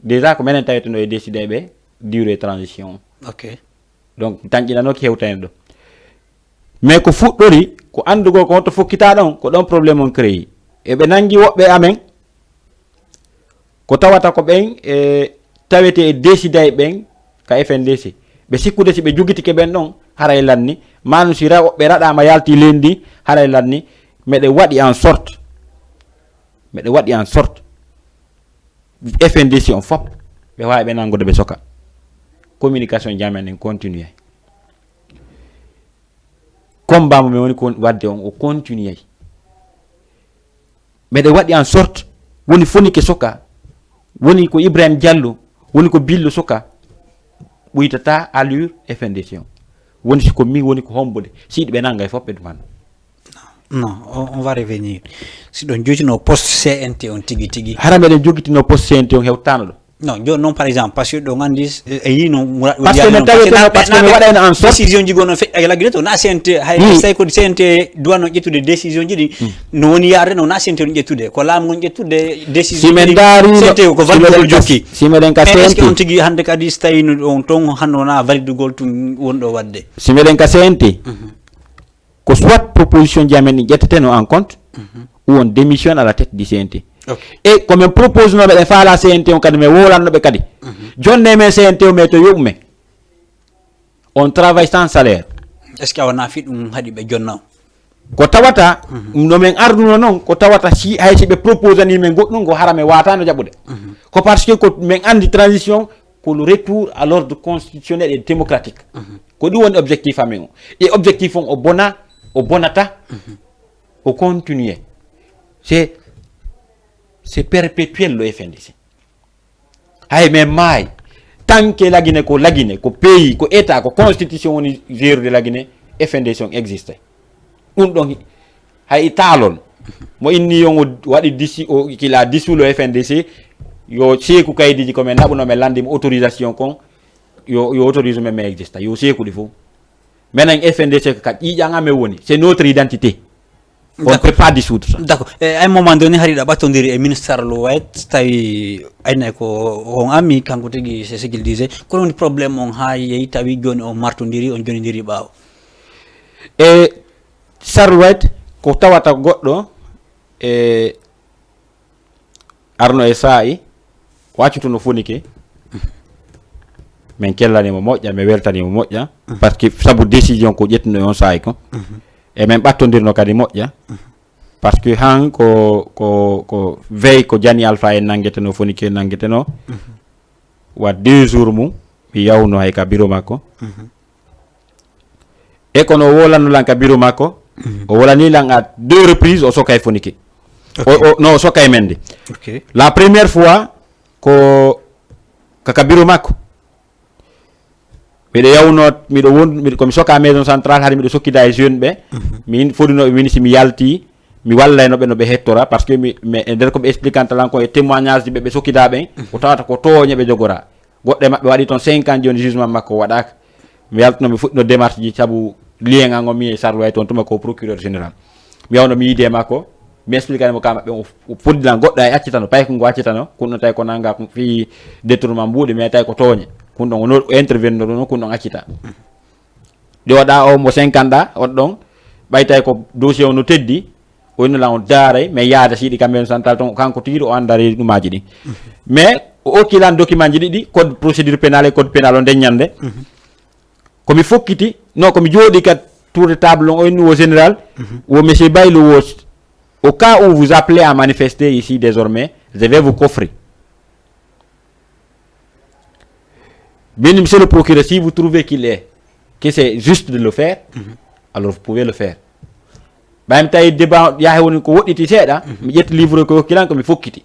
déjà ko menen taweteno e décidé ɓe durée transition on. Ok. Donc, tanƴinano ki hewtani ɗo. Mais ko fuɗɗori ko anndugol ko honto fokkitaa ɗon, ko ɗon problème on créé. Eɓe nanngi woɓɓe amen, ko tawata ko ɓen e tawete e déciday ɓen ka F N D C. Ɓe sikkude si ɓe jogitike ɓen ɗon, haray lanni. Manu si ra-, ɓe raɗaama yalti leydi, haray lanni. Meɗe waɗi en sorte, meɗe waɗi en sorte F N D C on fop ɓe waawi ɓe nanngude ɓe soka. Communication jam en en continuer. Combat mo mi woni ko waɗde on, o continuer. Meɗe waɗi en sorte, woni Fonike soka, woni ko Ibrahim Diallo, woni ko Billo soka, ɓuytata allure F N D C on. Woni si ko min woni ko hombude, si ɓe nannga e fop ɓe duman. Non, on, on va revenir. Si ɗon jootino poste C N T on tigi tigi. Hara meɗen jogitino poste C N T on hewtano ɗo. Non, jooni noon, par exemple, parce que ɗo nganndi e yino muraɗ parce que ne tawi ɗo, parce que ne waɗayno en sorte décision ji gono feƴƴa e laggude to na C N T hay so tawi ko C N T duwanno ƴettude décision ji ɗi, no woni yaade no na C N T no ƴettude ko laamu ngon ƴettude décision si men daari C N T ko validol jokki si meɗen ka mais est ce que on tigi hannde kadi so tawi no ɗon ton hannde wona validugol tun wonɗo waɗde si meɗen ka C N T ko soit proposition ji amen ɗi ƴetteteno en compte ou on démissionne à la tête du C N T. Et ko min propose noɓe ɗe faala C N T on kadi min wowlannoɓe kadi jonne men C N T o mais to yoɓu men on travaille sans salaire. Est ce que a wona fi ɗum haɗi ɓe jonna on ko tawata no min arduno noon ko tawata si hay si ɓe proposani min goɗɗum ngo hara min watano jaɓude ko parce que ko min andi transition ko le retour à l'ordre constitutionnel et démocratique ko ɗum woni objectif amen o e objectif on o bona o bonata o continue c'est c'est perpétuel le F N D C hay min maayi tant que lagine ko lagine ko pays ko état ko constitution woni gérude lagine F N D C on existe ɗum ɗon hay taalol mo inni yon o waɗi disi o kila disulo F N D C yo seeku kaydiji ko min naɓuno min landimo autorisation kon yo yo autorise men min exista yo seeku ɗi fof menen F N D C ka ƴiiƴan amen woni c'est notre identité on peut pas dissoudre ça d'accord e ay moment donné hari ɗa ɓattodiri e ministre lo wayt tawi ayna ko on ami kanko tigi c'est ce qu'il disait kono woni problème on ha yeyi tawi joni on martodiri on jonidiri ɓaawo e sarwet ko tawata goɗɗo e arno e saa'i o accutuno fonike min kellanimo moƴƴa min weltanimo moƴƴa par ce que sabu décision ko ƴettuno e on saa'i ko e min ɓattodirno kadi moƴƴa par ce que han ko ko ko veille ko Jani Alpha en nangeteno fonike nangeteno wa deux jours mum mi yawno hay ka bureau makko e kono o wolanno lan ka bureau makko o wolani lan à deux reprises o soka e fonike o, o, no o soka e men de la première fois ko kaka bureau makko miɗo yawno miɗo won miɗo komi soka maison centrale haade miɗo sokkida e jeune ɓe min fodino ɓe wini si mi yalti mi wallayno ɓe no ɓe hettora par ce que mi mi- e nder koɓe expliquanta lan ko e témoignage ji ɓe ɓe sokkida ɓen o tawata ko tooñe ɓe jogora goɗɗo e maɓɓe waɗi toon cinq ans joni jugement makko waɗaka mi yaltuno mi fuɗɗino démarche ji sabu lien an o mi e sarlo way toon tuma ko procureur général mi yawno mi yiide makko mi expliquani mo ka maɓɓe o foddilan goɗɗo ay accitano payko ngo accitano kun ɗon tawi ko nanga fi détournement mbuuɗi mais tawi ko tooñe kun ɗon o intervenir ɗo kun ɗon accita ɗi waɗa o mo cinquante ɗa on ɗon ɓay tawi ko dossier o no teddi o inno lan o daaray mais yaada siɗi kamɓe no santal ton kanko tigi o andari ɗumaji ɗi mais o okki lan document ji ɗiɗi code procédure pénale e code pénal o nden ñande komi fokkiti non komi jooɗi ka tour de table on o innu o général wo monsieur baylo wo au cas où vous appelez à manifester ici désormais je vais vous coffrer Bien, monsieur le procureur, si vous trouvez qu'il est, que c'est juste de le faire, alors vous pouvez le faire. Ɓaymi tawi débat yahe woni ko woɗɗiti seeɗa mi ƴetti livre ko hokkilan ko mi fokkiti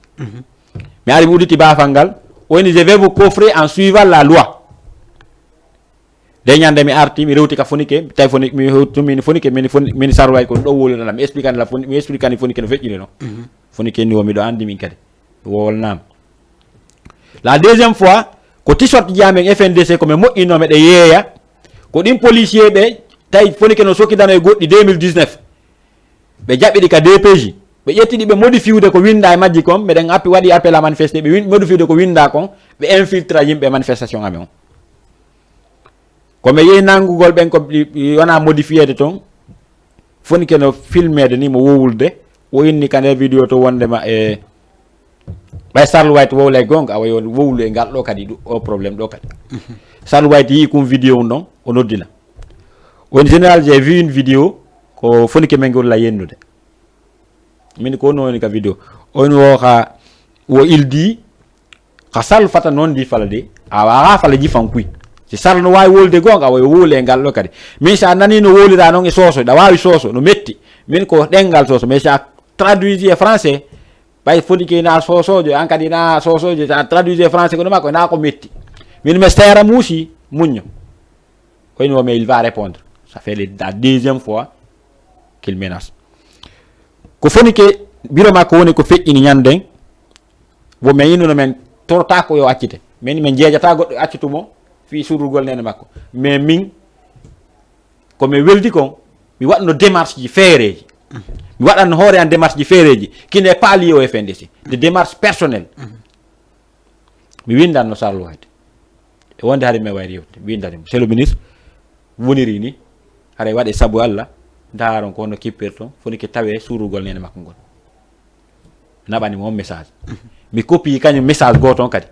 mi ari mi udditi bafal ngal o woni je vais vous coffrer en suivant la loi nde ñande mi arti mi rewti ka fonike tawi fonike mi hewti min fonike min sarway ko ɗo wolirana mi expliquani la mi expliquani fonike no feƴƴiri no fonike ni o miɗo andi min kadi wolnama la deuxième fois ko t-shirt ji amen F N D C ko min moƴƴino meɗe yeeya ko ɗin policier ɓe tawi fonike no sokkidano e goɗɗi deux mille dix-neuf ɓe jaɓɓiɗi ka D P J ɓe ƴettiɗi ɓe modifiude ko winda e majji kon meɗen appi waɗi appel à manifester ɓe modifiude ko winda kon ɓe infiltra yimɓe manifestation amen on ko mi yehi nanngugol ɓen ko wona modifiyeede toon Fonike no filmeede ni mo wowlude, o inni ka nder vidéo to wondema e ɓay Charles White wowlay gonga, awa yo wowlu e ngal ɗo kadi, ɗu-, o problème ɗo kadi. Charles White yii kum vidéo on ɗon, o noddina. On général, j'ai vu une vidéo, ko Fonike men golla yennude. Min ko on woni ka vidéo. On wo ka, wo ildi, ka Charles fata non di fala de, a wawa fala ji fankuy. Si Charles no wawi wolde gonga, awa yo wowle e ngal ɗo kadi. Min sa nani no wowlira non e soso, ɗa wawi soso, no metti. Min ko ɗengal soso, mais sa traduit e français, ɓay Fonike na sosojo, an kadi na sosojo, sa traduit e français ko no makko, na ko metti. Min mi sera musi, muñño. Koyni o, mais il va répondre. Ça fait le- la deuxième fois qu'il menace. Ko Fonike, biro makko woni ko feƴƴini ñanden, wo men innuno men torota ko yo accite. Men, men jeejata goɗɗo accutu mo fii surrugol nene makko. Mais min, ko mi weldi kon, mi waɗno démarche ji feereeji. Mi waɗanno hoore an démarche ji feereeji, qui n'est pas lié au F N D C. De démarche personnelle. Mi windanno Charles White. E wonde hari men wayri yewtude. Mi windani mo. Monsieur le ministre, woniri ni, haray waɗe sabu Allah, ndaaron ko honno kippirton, Fonike tawe surrugol nene makko ngol. Naɓani mo on message. Mi copier kañum message gooto on kadi.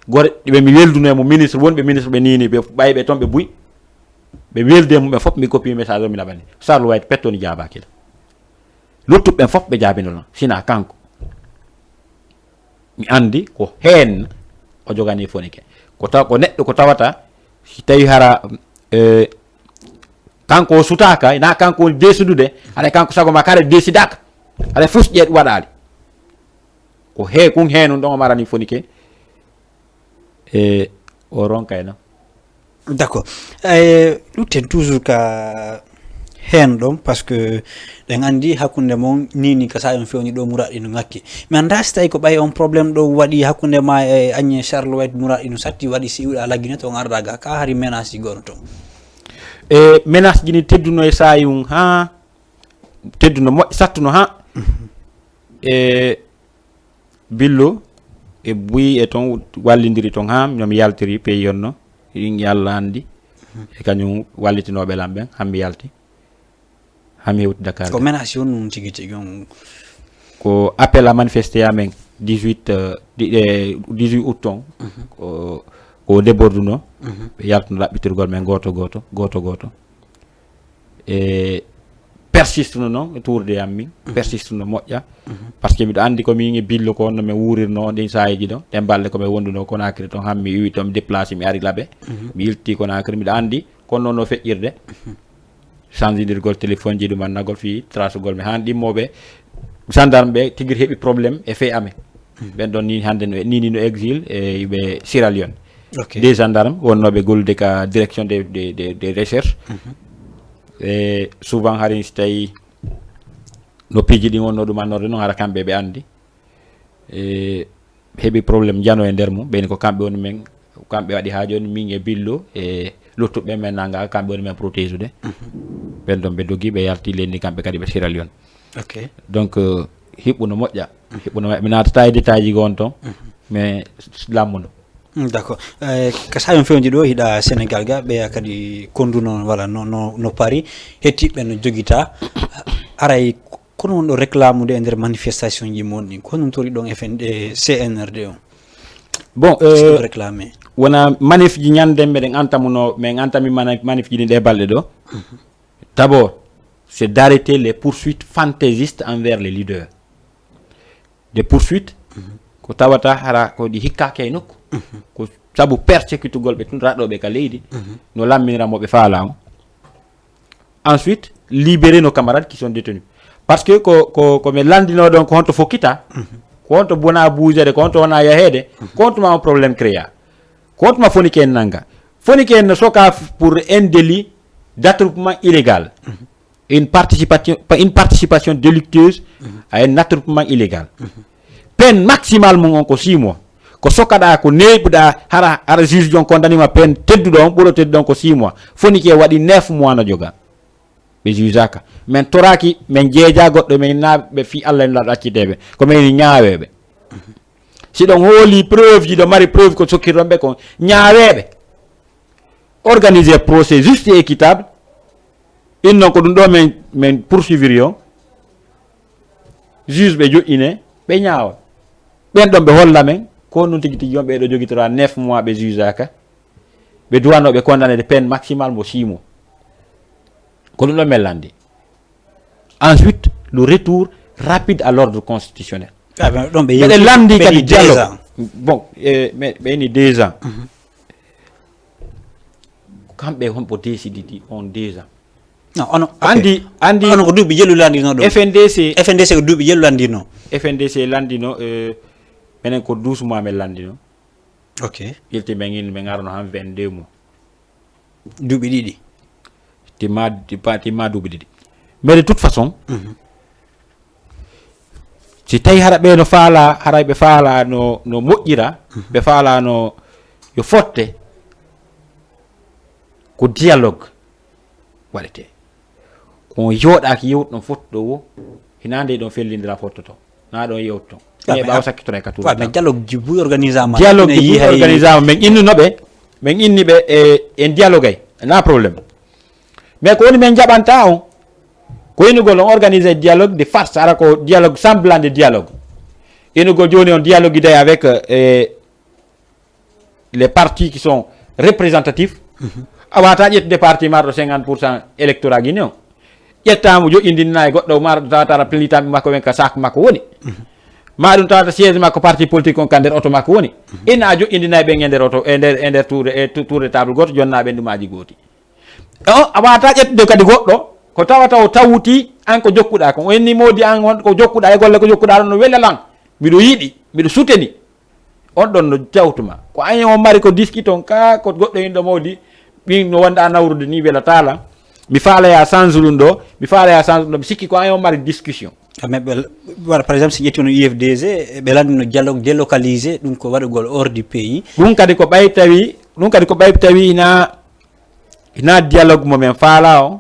Gore, ɓe mi welduno e mo ministre, wonɓe ministre ɓe nini, ɓe ɓay ɓe toon ɓe buy. Ɓe weldi e mum ɓe fof, mi copier message o mi naɓani. Charles White petto ni jaabaaki la. Luttuɓe ɓen fof ɓe jaabino lan, sina kanko. Mi andi ko heen o jogani Fonike. Ko taw ko neɗɗo ko tawata si tawi hara, eh, kanko o sutaka, na kanko woni décidude, haɗa kanko sago ma kare décidaka. Haɗa fus ƴeeɗ waɗali. Ko he kun heen ɗon o marani Fonike. E o ronka e non. D'accord. Eh, lutten toujours ka heen ɗon, parce que ɗen andi hakkunde mon nini ka saa'i on fewni ɗo muraɗi no ŋakki. Mi anda si tawi ko ɓay on problème ɗo waɗi hakkunde ma e Agnès Charles White, muraɗi no satti waɗi si iwɗa laggine to on arda ga ka hari menace ji gono ton. E menace ji ni tedduno e saa'i un ha tedduno moƴƴi sattuno ha. E Billo e Buy e ton wallidiri ton ha no mi yaltiri peyi yonno, ɗin Allah andi. E kañum wallitinooɓe lan ɓen, hammi yalti, hammi hewti Dakar. Ko menace on nun tigi tigi on? Ko appel à manifester amen dix-huit, euh, di- eh, dix-huit août ton. Ko ko déborde no. Ɓe yaltuno ɗaɓɓitirgol men gooto gooto gooto gooto. E persiste no noon e tourde am min. Persiste no moƴƴa. Parce que miɗo andi ko min e Billo ko honno min wurirno ɗin saayeji ɗon, ɗen balɗe ko min wonduno Conakry ton, han mi iwi ton mi déplacé mi ari Labe. Mi ilti Conakry, miɗo andi kono noon no feƴƴirde. Changedirgol téléphone ji, ɗum annagol fii trasugol mi han ɗimmoɓe gendarme ɓe tigir heɓi problème e fee amen. Ɓen ɗon ni hande no, ni ni no exil e ɓe Sierra Leone. Ok. Des gendarmes wonnooɓe gollude ka direction de, de, de, de recherche. E souvent hari si tawi no piiji ɗin wonno ɗum annorde noon, hara kamɓe ɓe andi. E heɓi problème jano e nder mum, ɓen ko kamɓe woni men, kamɓe waɗi haa jooni, min e Billo e luttuɓe men nanga, kamɓe woni men protége ude. Ɓen ɗon ɓe dogi, ɓe yalti lenni kamɓe kadi ɓe Sierra Leone. Ok. Donc, euh, hiɓɓuno moƴƴa. Hiɓɓuno moƴƴa. Mi naatata e détail ji gon ton, mais lammuno. Mm, d'accord. Eh, ka saa'i on fewndi ɗo, hiɗa Sénégal ga, ɓeya kadi konduno, wala no, no, no Paris, hettiɓe no jogita. Aray, kono on ɗo réclamude e nder manifestation ji mon ɗin, ko honɗum tori ɗon F N D, C N R D on? Bon, euh, réclamé. Wona manif ji ñande meɗen antamuno, min antami mana-, manif ji ɗin ɗe balɗe ɗo. D'abord, c'est d'arrêter les poursuites fantaisistes envers les leaders. Des poursuites, ko tawata hara ko ɗi hikkaaki e nokku. Ko sabu persécutugol ɓe tun, raɗɗooɓe ka leydi, no lamminira mo ɓe faalaa mo. Ensuite, libérer nos camarades qui sont détenus. Parce que ko, ko, ko mi lanndinoo ɗon, ko honto fokkita, ko honto bona buujeede, ko honto wona yaheede, ko honto ma on problème créa, ko honto ma Fonike en nanga. Fonike en no soka f-, pour un délit d'attroupement illégal. Une participation, une participation délictueuse à un attroupement illégal. Peine maximale mum on ko six mois. Ko sokaɗa, ko neeɓuɗa, hara, hara juge jon condamné ma peine tedduɗo on, ɓuro tedduɗo on ko six mois. Fonike waɗi neuf mois no joga. Ɓe jugeaka. Min toraaki, min jeeja goɗɗo, min na ɓe fii Allah en laɗo accideɓe. Ko min ñaaweɓe. Si ɗon hooli preuve ji, ɗo mari preuve ko sokkirɗon ɓe ko ñaaweɓe. Organiser procès juste et équitable. Ɗin noon ko ɗum ɗo min min poursuivre yo juge ɓe joƴƴine ɓe ñaawa. Ɓen ɗon ɓe holla men ko honɗum tigi tigi on ɓeɗo jogitora neuf mois ɓe jugeaka. Ɓe duwano ɓe condamné de peine maximale mo six mois. Ko ɗum ɗon min lanndi. Ensuite, le retour rapide à l'ordre constitutionnel. Ah, mais ɗon ɓe Mbeɗe yewti- lanndi ɓe kadi ni deux dialogue. Ans. Bon, eh, mais ɓe ni deux ans. Mhm. Kamɓe honɓe décididi on deux ans? Non, ono, ok. Andi, andi Ono ko duuɓi jeɗɗi lanndino ɗum. F N D C. F N D C ko duuɓi jeɗɗi lanndino. F N D C lanndino, eh, menen ko douze mois men lanndino. Ok. Ilti men in, men arno han vingt-deux mois. Duuɓi ɗiɗi. Timma, timma, timma duuɓi ɗiɗi. Mais de toute façon, Mhm. si tawi hara ɓe no faala, haray ɓe faala no, no moƴƴira, Mhm. ɓe faala no yo fotte, ko dialogue waɗete. Ko on yooɗaaki yewtuɗon fottuɗo wo, hinaa nde ɗon fellindira fottoto. Na ɗon yewtuɗon. Wa, Ɓe mais ɓaawa ap-, sakkitoro e ka wa, mais tuurata. Dialogue ji buy organisama. Dialogue Ina ji buy yiha e organisama. Men innuno ɓe, men inni ɓe e, en dialogue ay. Na problème. Mais ko woni men jaɓanta on, ko innugol on organiser dialogue de farce, ara ko dialogue semblant de dialogue. Innugol jooni on dialogue day avec, euh, les partis qui sont représentatifs. Mhm. A wata ƴettude parti marɗo cinquante pour cent électorat Guinée o. Ƴettaamo joƴƴindinna e goɗɗo marɗo tawata ara pellitamɓe makko ɓen ka sac makko woni. Mhm. Ma ɗum tawata siège makko parti politique on ka nder oto makko woni. Mhm. Ina a joƴƴindina e ɓen e nder oto, e nder, e nder tour, e tou-, tour de table goto, jonna ɓen ɗumaji gooti. E o, a wata ƴettude kadi goɗɗo, ko tawata o tawti an ko jokkuɗa kon. O inni modi an on ko jokkuɗa e golle ko jokkuɗa ɗon no wela lan. Miɗo yiɗi, miɗo suteni. On ɗon no jawtuma. Ko an on mari ko diski ton ka, ko goɗɗo inɗo modi, ɓin no wonɗa nawrude ni wela taala. Mi faala ya change ɗum ɗo, mi faala ya change ɗum ɗo, mi sikki ko an on mari discussion. Ah, mais ɓe waɗa, par exemple, si ƴetti on U F D G, ɓe lanndino dialogue délocalisé, ɗum ko waɗugol hors du pays. Ɗum kadi ko ɓay tawi, ɗum kadi ko ɓay tawi ina, ina dialogue mo men faala o,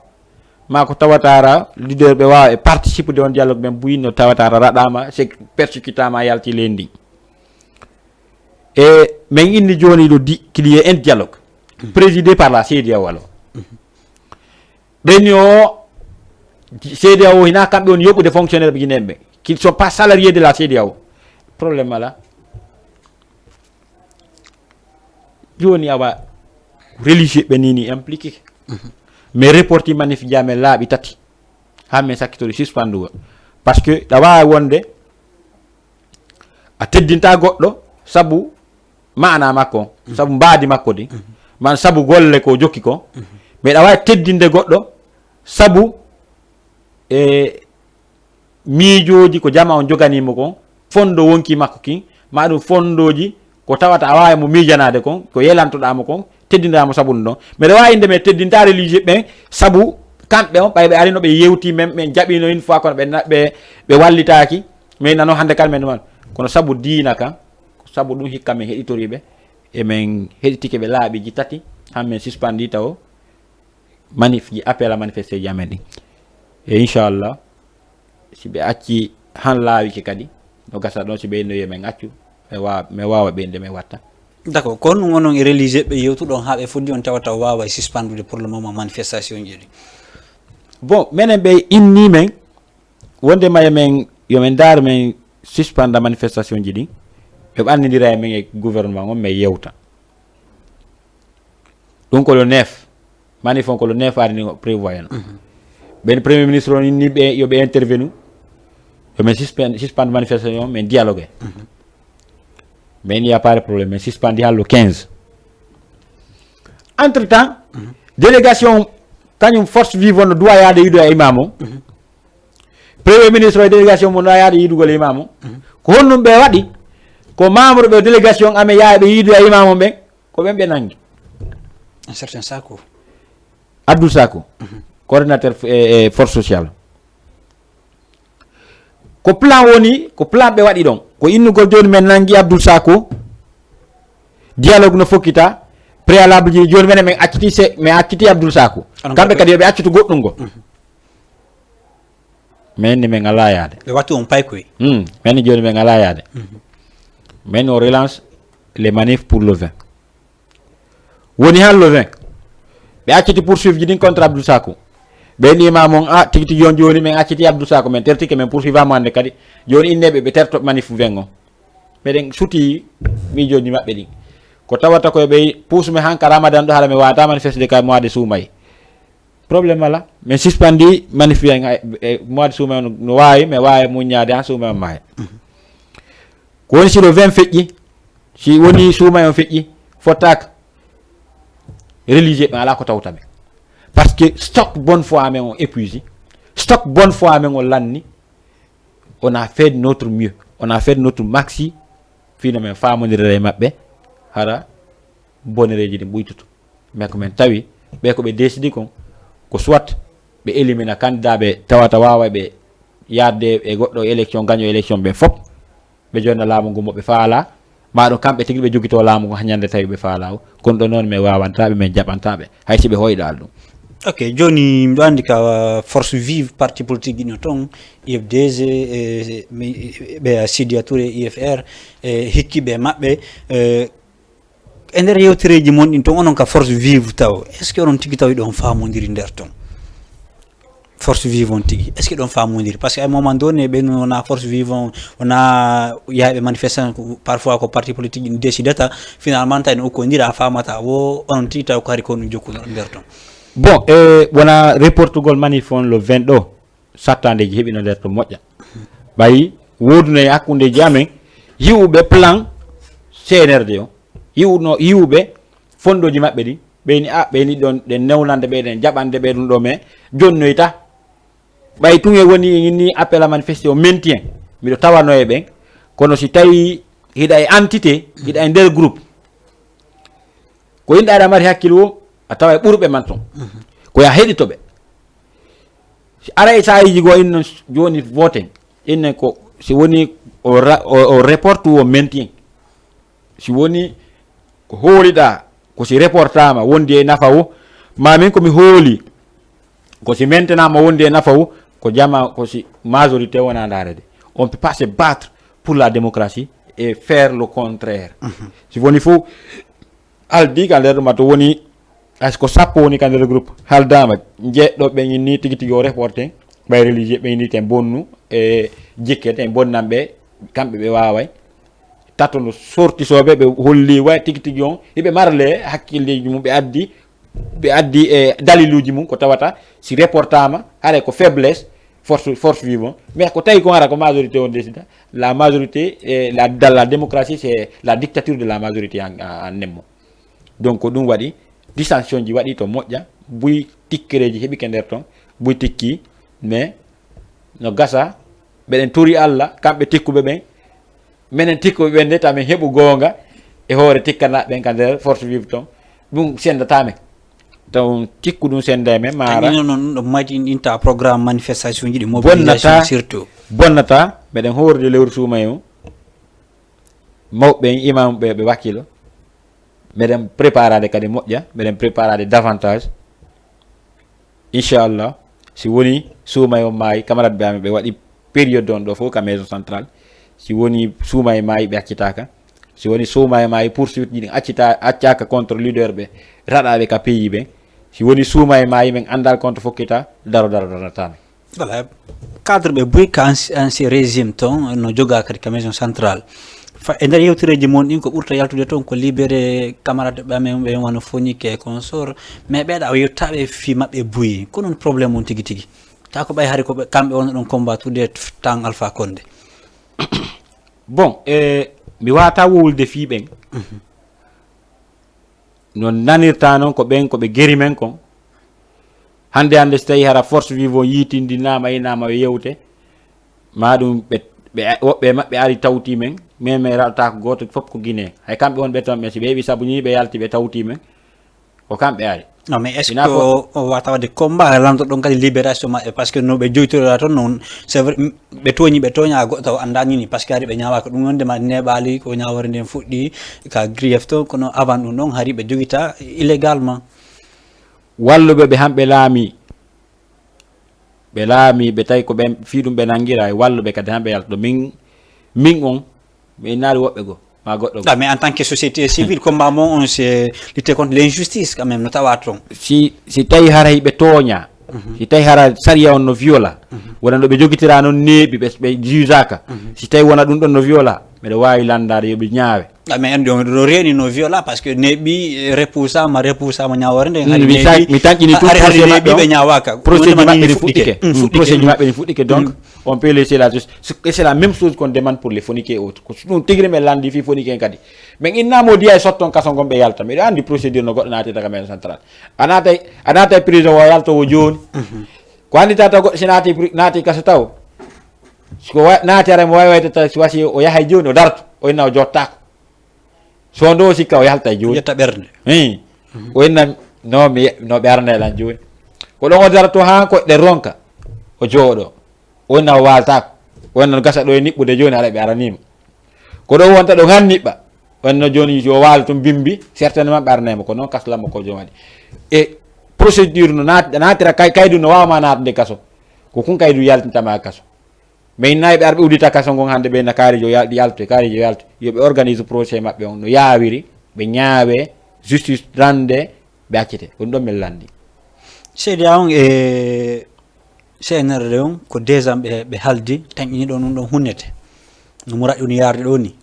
ma ko tawatara leader ɓe waawa e participude on dialogue men buyi no tawatara raɗama, c'est persécutama, yalti leydi ndi. E men inni jooni ɗo di, qu'il y ait un dialogue Mhm. présidé par la C E D E A O alors. Mhm. Ɓen yo C E D E A O hina kamɓe woni yoɓude fonctionnaire ɓe Guinée ɓe. Qu'ils sont pas salariés de la C E D E A O. Problème ala. Jooni awa religieux ɓe ni ni impliqué. Mhm. Mais reporti manif jam e laaɓi tati. Ha men sakkitori suspendugol. Parce que ɗa waawi wonde a teddinta goɗɗo sabu maana makko, Mhm. sabu mbaadi makko di, Mhm. man sabu golle ko jokki ko. Mhm. Mais ɗa waawi teddinde goɗɗo sabu e miijooji ko jama on joganimo kon, fondo wonki makko kin, ma ɗum fondoji ko tawata a waawi mo miijanaade kon, ko yelantoɗaa mo kon, teddinɗaa mo sabu ɗum ɗon. Mbeɗa waawi innde men teddinta religieux ɓen sabu kamɓe on, ɓay ɓe arino ɓe yewti men, ɓe jaɓino une fois kono ɓe na-, ɓe, ɓe wallitaaki. Men nano hannde kala men ɗuman. Kono sabu diina kan, sabu ɗum hikka men heɗitoriɓe, e men heɗitike ɓe laaɓiji tati, han men suspendi tawo manif ji, appel à manifesté ji amen ɗin. E inchallah, si ɓe acci han laawike kadi, no gasa ɗon, si ɓe inno yo men accu, mi wa-, mi waawa ɓeydude, mi watta. D'accord, ko honɗum onon e religieux ɓe yewtuɗon haa ɓe foddi on tawata o waaway suspendude pour le moment manifestation ji ɗi? Bon, menen ɓe inni men, wonde ma yo men, yo men ndaar men suspenda manifestation ji ɗin, ɓe ɓannindira e men e gouvernement on, men yewta. Ɗum ko le neuf. Manif on ko le neuf ari ni o prévoyé no. Mhm. Ɓen premier ministre on inni ɓe yo ɓe intervenu. Yo men suspend, suspend manifestation, men dialogue. Mhm. Men il y a pas de problème, men suspendi hal le quinze. Entre temps, Mhm. délégation kañum force vive on no duwa yaade yiidu e imam o. Mhm. Premier ministre o e délégation mo no yaade yiidugol e imam o. Mhm. Ko honɗum ɓe waɗi? Ko membre ɓe délégation amen yaha ɓe yiidu e imam o ɓen. Ko ɓen ɓe nangi. Un certain Sako. Abdoul Sako, Mhm. coordinateur f-, e, e force sociale. Ko plan woni, ko plan ɓe waɗi ɗon. Ko innugol jooni men nangi Abdoul Sako, dialogue no fokkita, préalable ji jooni menen men acciti se, men acciti Abdoul Sako. Kamɓe kadi yo ɓe accitu goɗɗum ngo. Mhm. Men ni men alaa yaade. Ɓe wattu on paykoy. Hmm, men ni jooni men alaa yaade. Mhm. Men on relance les manifs pour le vingt. Woni han le vingt. Ɓe acciti poursuivi ji ɗin contre Abdou Sako. Ɓe ni ma mon, a tigi tigi on, jooni men acciti Abdou Sako, men tertike, men poursuivamo hannde kadi. Jooni inneɓe ɓe terto manif vingt on. Meɗen suti miijooji maɓɓe ɗin. Ko tawata ko ɓe puusu men han ka Ramadan ɗo, hara mi wata manifeste ka mois de suumay. Problème ala. Men suspandi manif vingt e mois de suumay on no waawi, mi waawi muññaade han suumay on maaya. Ko woni si le vingt feƴƴi, si woni suumay on feƴƴi, fottaaka. Religieux ɓen ala ko tawta ɓe. Parce que stock bonne foi men on épuisé. Stock bonne foi men on lanni. On a fait notre mieux. On a fait notre maxi. Fino men faamondirere e maɓɓe. Hara bonereji ɗin ɓuytoto. Mais ko men tawi, ɓe ko ɓe décidi kon, ko soit ɓe élimina candidat ɓe tawata waaway ɓe yaadde e goɗɗo élection, gaño élection ɓe fop. Ɓe jonna laamu ngu mo ɓe faala. Ma ɗum kamɓe tigi ɓe jogito laamu ngu ha ñande tawi ɓe faala o. Kono ɗo noon men wawantaɓe, men jaɓantaɓe. Hay si ɓe hoyɗaali ɗum. Ok, jooni miɗo anndi ka force vive parti politique ino toon, U F D G, e, mi- ɓe a Sidia Touré, U F R, e hikkiɓe maɓɓe, e, e nder yewtereeji mon ɗin toon, onon ka force vive taw, est ce que onon tigi taw hiɗon faamondiri nder toon? Force vive on tigi, est ce que ɗon faamondiri? Parce que ay moment donné ɓen wona force vive on, wona yaaɓe manifestant, parfois ko parti politique ɗin décidata, finalement tawi no ukkondira, a faamata wo onon tigi taw ko hari ko ɗum jokkuno nder toon. Bon, e wona reportugol manif on le vingt ɗo, sattandeji heɓino nder to moƴƴa. Ɓayi woduno e hakkundeji amen yiwuɓe plan C N R D o, yiwuno yiwuɓe fondoji maɓɓe ɗin, ɓeyni a ɓeyni ɗon ɗen newnande ɓe, ɗen jaɓande ɓe ɗum ɗo, mais jonnoyta. Ɓay tun e woni e ni appel à manifester o menti en, miɗo tawano e ɓen. Kono si tawi hiɗa e entité, hiɗa e nder groupe, ko inɗa aɗa mari hakkil wo, a tawa e ɓurɓe man ton, ko ya heɗito ɓe. Si ara e sayiji goo, inno joni voten, innen ko si woni o ra- o o report wo menti en. Si woni ko hooliɗa ko si reportama wondi e nafa wo, ma min ko mi hooli ko si maintenama wondi e nafa wo, ko jama ko si majorité wona ndaarede. On peut pas se battre pour la démocratie et faire le contraire. Si woni fof haldi ka nder ɗum, to woni hay so ko sappo woni ka nder groupe, haldama jeeɗɗo ɓe inni tigi tigi o reporte, ɓay religieux ɓe inni ten bonnu e jikke ten bonnan ɓe, kamɓe ɓe waaway. Tato no sortisoɓe ɓe holli way tigi tigi on hiɓe marle hakkilleji mum, ɓe addi ɓe addi e daliluji mum ko tawata si reportama haray ko faiblesse force force vive on. Mais ko tawi ko ara ko majorité on décida, la majorité e la dans la démocratie c'est la dictature de la majorité en, en, en nemo. Donc ko ɗum waɗi dissension ji waɗi to moƴƴa, buy tikkereji heɓike nder ton, buy tikki. Mais no gasa, mbeɗen tori Allah kamɓe tikkuɓe ɓen, menen tikkuɓe ɓen de tamin heɓu goonga e hoore tikkanaɓe ɓen ka nder force vive ton. Ɗum sendata men. Taw tikku ɗum senda e men mara. Ɗino noon ɗum ɗo mayti inta programme manifestation ji ɗi mobilisation surtout. Bonnata, meɗen hoorde lewru suumaye o. Mawɓe en, imam ɓe ɓe wakkilo. Meɗen préparade kadi moƴƴa, meɗen préparade davantage. Inchallah, si woni suumaye on maayi, camarade ɓe amen ɓe waɗi période on ɗo fof ka maison centrale. Si woni suumaye maayi ɓe accitaka, si woni suumaye maayi poursuite ji ɗin accita accaka contre leader ɓe raɗaɓe ka pays ɓen. Si woni suumaye maayi men andal contre fokkita daro daro darnatami. Voilà. Cadre ɓe buy ka anci- ancien régime ton no joga kadi ka maison centrale. Fa e nder yewtereji mon ɗin ko ɓurta yaltude ton ko libéré camarade ɓe amen ɓe wano Foñique e consort, mais ɓeeɗa o yettaɓe fi maɓɓe buyi, ko noon problème on tigi tigi? Ta ko ɓay hari ko ɓe- kamɓe wonno ɗon combattude tan Alpha Condé. Bon, e mi wata wowlude fii ɓen. No nanirta noon ko ɓen ko ɓe geri men kon. Hannde hannde so tawi hara force vive on yiitindinaama, inaama yo yewte, ma ɗum ɓe ɓe woɓɓe e maɓɓe ari tawti men, mais mais raɗata ko gooto fof ko Guinée. Hay kamɓe won ɓe toon ɓe si ɓe heɓi sabu ñii ɓe yalti ɓe tawti men, ko kamɓe ari. Non mais est ce que o wata wadde combat lanto ɗon kadi libération maɓɓe, parce que no ɓe joytorira toon noon c'est vrai. Ɓe tooñi ɓe tooña goɗɗo taw annda nini, parce que hari ɓe ñaawaka ɗum wonde ma neeɓaali ko ñaawore nden fuɗɗi ka grief to, kono avant ɗum ɗon hari ɓe jogita illégalement. Walluɓe ɓe hamɓe laami, ɓe laami ɓe tawi ko ɓe fii ɗum ɓe nanngira e walluɓe kadi hamɓe yalta ɗo min min on mi innaali woɓɓe goo ma goɗɗo goo. Mais en tant que société civile combat mon on c'est lutter contre l'injustice quand même no tawa toon. Si si tawi haray ɓe tooña Si tawi hara sariya on no viola, wona no ɓe jogitira noon neeɓi, ɓe, ɓe jugeaka. Si tawi wona ɗum ɗon no viola, miɗo waawi lanndaade yo ɓe ñaawe. Ah, mais en ɗum ɗo reeni no viola, parce que neeɓi, eh, repuusaama, repuusaama ñaawoore nde. Mm, hari mi sa-, neeɓi, mi tanƴini tout hari, hari procès maɓɓe neeɓi on. Ɓe ñaawaaka. Procès ɗum maɓɓe woni ɗi fuɗɗike. Mm, fuɗɗike. Procès maɓɓe ɗi fuɗɗike, donc, on peut laisser la justice. Et c'est la même chose qu'on demande pour les Fonikés et autres. Ko ɗum tigi men lanndi fii Fonikee en kadi. Men innaama o diya e sotton kaso ngon ɓe yalta. Miɗo anndi procédure no goɗɗo naati daga maison centrale. A naatay, a naatay prison o yalto o jooni. Ko anndi tata goɗɗo si naati pri-, naati kaso taw. Si ko wa-, naati ara mo wawi wayta taw si wasi o yahay jooni o darto. O inna o jottaako. So ndo sikka o yaltay jooni. Ƴetta ɓernde. Hey. O inna no mi, no ɓernde lan jooni. Ko ɗon o darto haa ko ɗe ronka. O jooɗo. O inna o waaltaako. O inna no gasa ɗo e niɓɓude jooni hara ɓe araniima. Ko ɗo wonta ɗo han niɓɓa. O inna jooni yo waalo tun bimbi, certainement ɓe aranay mo. Ko noon kaslam mo ko jooni waɗi. E procédure no naat-, naatira kay, kaydu no waawma naatde kaso. Ko kun kaydu yaltintama kaso. Mais nayi ɓe ar ɓe uddita kaso ngon hannde ɓe na kaarijo yal-, yaltu, kaarijo yaltu. Yo ɓe organise procès maɓɓe on no yaawiri, ɓe ñaawe, justice rande, ɓe accete. Ko ɗum ɗon min lanndi. Seydi a on e C N R D on ko deux ans ɓe, ɓe haldi, tanƴini ɗon ɗum ɗon hunnete. No muraɗi woni yaarde ɗo ni.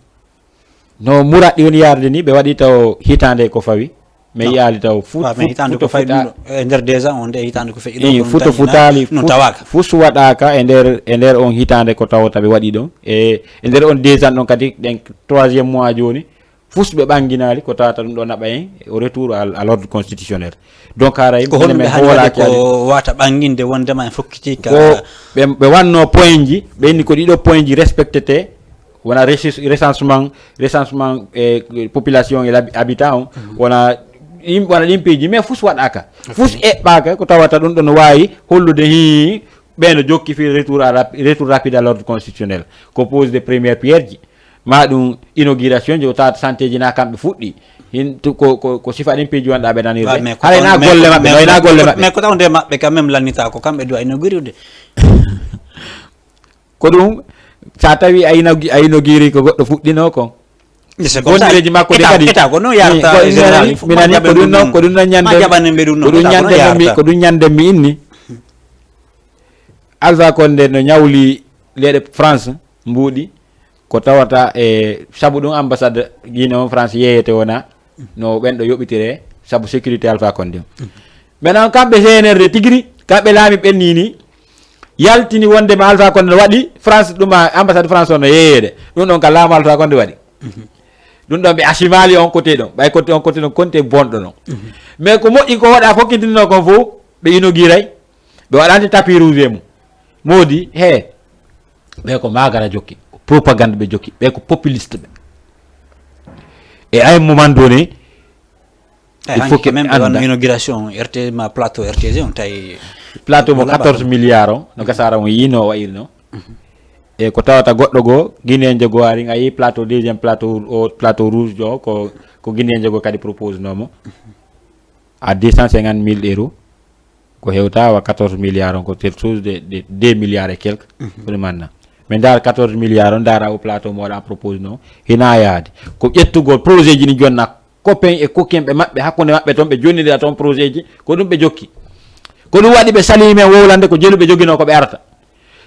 No muraɗi woni yaarde ni, ɓe waɗi taw hitaande ko fawi. Mi yiyaali taw fu-, waaw, mais fu-, hitaande ko futa fayi futa. Ɗum ɗo, e nder deux ans on, nde hitaande ko feƴƴi ɗo, Ii, kono futa tanƴinaaka, futaali, no fu-, tawaaka. Fus waɗaaka e nder, e nder on hitaande ko tawata ɓe waɗi ɗon. E, e nder on deux ans ɗon kadi, ɗen troisième mois jooni, fus ɓe ɓannginaali ko tawata ɗum ɗo naɓa en au retour à, à l'ordre constitutionnel. Donc, haray ko honno ɓe hani waɗi ko wata ɓannginde wondema en fokkiti ka? Ko ɓe, ɓe wanno point ji, ɓe inni ko ɗiɗo point ji respectete, wona recis-, recensement, recensement, eh, population et l'habi-, habitat on, wona ɗin, wona ɗin piiji, mais fus waɗaaka. Fus eɓɓaaka, ko tawata ɗum ɗo no waawi hollude hi ɓe no jokki fii retour à rap-, retour rapide à l'ordre constitutionnel. Ko pose de première pierre ji, ma ɗum inauguration ji, o tawata santé ji na kamɓe fuɗɗi. Hin tu-, ko, ko, ko sifa ɗin piiji wonɗa ɓe nanirde. Waaw, mais ko haray na golle maɓɓe, mais, no na golle maɓɓe. Mais ko tawnde maɓɓe quand même lannita ko kamɓe duwa inaugurde. Ko ɗum, sa tawi a ino-, a inogiri ko goɗɗo fuɗɗino kon. Bondireji makko de kadi. État ko no yarta général. Mi nani ko ɗum non, ko ɗum non ñande. Ko ɗum ñande mi, ko ɗum ñande mi inni. Alpha Condé no ñawli leɗe France mbuuɗi. Ko tawata e sabu ɗum ambassade Guinée on France yeeyete wona no ɓen ɗo yoɓitire sabu sécurité Alpha Condé on. Maintenant kamɓe C N R D tigiri, kamɓe laami ɓen ni ni, yaltini wonde ma Alpha Condé no waɗi France ɗum a ambassade France on no yeeyede. Ɗum ɗon ka laamu Alpha Condé waɗi. Ɗum ɗon ɓe asimali on côté ɗon, ɓay côté on côté ɗon konte bonɗo non. Mais ko moƴƴi ko waɗa fokkitino kon fof, ɓe inogiray, ɓe waɗante tapis rouge e mum. Moodi, he, ɓe ko magara jokki, ko propagande ɓe jokki, ɓe ko populiste ɓe. Et à un moment donné, il faut que ɓe anda. Inauguration R T, ma plateau R T G on tawi plateau mo quatorze milliards on, no gasara on yino wayirno. E ko tawata goɗɗo go, Guinéen jogo ari, a yi plateau, deuxième plateau, o plateau rouge jo, ko, ko Guinéen jogo kadi propose nomo. À deux cent cinquante mille euros. Ko hewta wa quatorze milliards on, ko quelque chose de, de deux milliards et quelques. Ko ɗum anna. Mais ndaar quatorze milliards on, ndaara o plateau mo waɗa propose no, hina yaade. Ko ƴettugol projet ji ni jonna, copain e kokken ɓe maɓɓe, hakkunde maɓɓe toon, ɓe jonnidira toon projet ji, ko ɗum ɓe jokki. Ko ɗum waɗi ɓe sali men wowlande ko jelu ɓe jogino ko ɓe arata.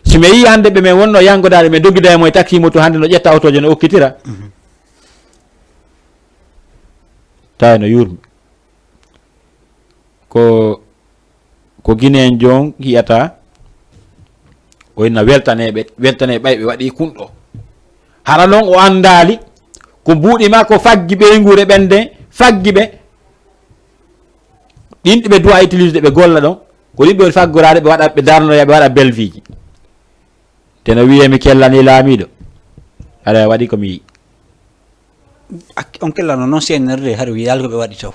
Si mi yii hannde ɓe men wonno yangodaade, mi doggida e mo e taxi moto hannde no ƴetta otoje no okkitira. Tawi no yurmi. Ko, ko Guinéen jon yi'ata, o inna weltaneeɓe, weltanee ɓay ɓe waɗi kunɗo. Hara non o anndaali, ko mbuuɗi makko faggi ɓeynguure ɓen nden, faggi ɓe. Ɗin ɗi ɓe duwa utiliser ɓe golla ɗon, ko ɗin ɓe woni faggoraade ɓe waɗa, ɓe darnoya, ɓe waɗa belviiji. Te no wiyee mi kellanii laamiiɗo, aɗa waɗi ko mi yi'i. Ak-, on kellano noon C N R D hari wiyaali ko ɓe waɗi taw.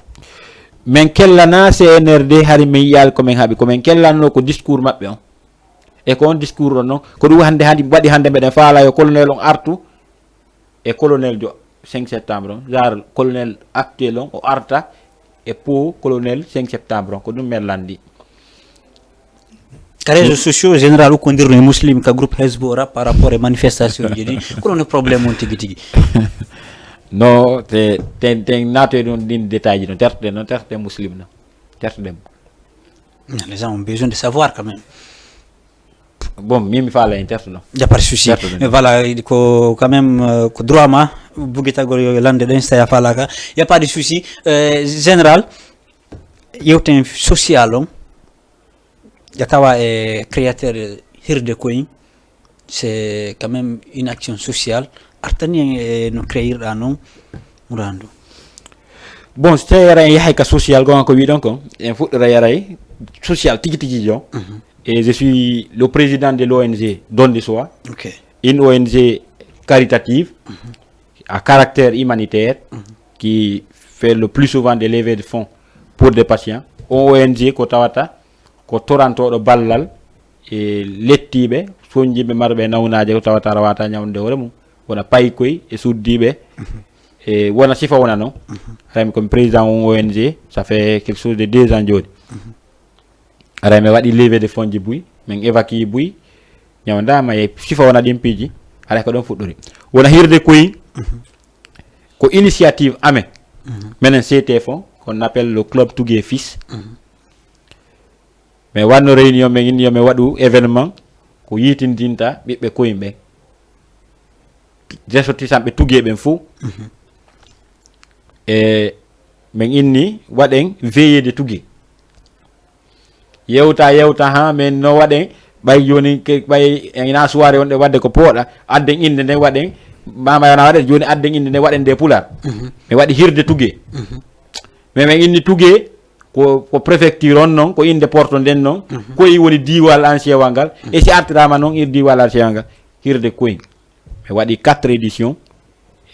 Men kellana C N R D hari min yiyaali ko men haɓi. Ko men kellanno ko discours maɓɓe on. E ko on discours on noon, ko ɗum hannde, hannde waɗi hannde meɗen faala yo colonel on artu e colonel jo cinq septembre on. Genre colonel actuel on o arta e po colonel cinq septembre on. Ko ɗum men lanndi. Ka réseaux sociaux, général ukkondirno e Muslim ka groupe Hezbo Rap par rapport e manifestation ji ɗi. Ko ɗon e problème on tigi tigi. No, te, ten, ten nato e ɗon ɗin détail ji ɗon. Tertuɗen noon, tertuɗen Muslim noon. Tertuɗen mo. Les gens ont besoin de savoir quand même. Bon, min mi faala en tertuno. Y a pas de souci. Voilà, ko quand même euh, ko droit ma bugitagol yo lande ɗen so tawi a falaka. Y a pas de souci. Euh, général, yewten social on. Ya tawa e créateur hirde koyin, c'est quand même une action sociale. Artani en e no créirɗa non murandu. Bon, so tawi ara en yahay ka social gonga ko wiɗon kon, en fuɗɗora yaray social tigi tigi jo. Et je suis le président de l'O N G Don de Soi, Ok. Une O N G caritative à caractère humanitaire qui fait le plus souvent des levées de fonds pour des patients. O N G ko tawata ko torantoɗo ballal e lettiɓe, sonjiɓe marɓe nawnaje ko tawata ara wata ñawde hoore mum, wona paykoy e suddiɓe e wona sifa wona non. Rami comme président on O N G, ça fait quelque chose de deux ans joni. Aray mi waɗi levée de fonds ji buy, min évacué buy, ñawdama e sifa wona ɗin piiji. Aray ko ɗon fuɗɗori. Wona hirde koyi ko initiative amen. Menen C T F on, qu'on appelle le club Tugue Fils. Mais wanno réunion, min inni yo min waɗu événement ko yitindinta ɓiɓɓe koyin ɓen, ressortissant ɓe Tugue ɓen fou. E min inni waɗen veillée de Tugue. Yewta yewta ha min no waɗen, ɓay joni ɓay ena soirée wonɗe waɗde ko pooɗa, adden inde nden waɗen. Mama yana waɗe joni, adden inde nden waɗen nde pular. Mi waɗi hirde Tugue. Mais min inni Tugue ko ko préfecture on non, ko inde porto nden non. Koyi woni diwal ancien wal ngal. E si artirama non ir diwal ancien wal ngal, hirde koyi. Mi waɗi quatre édition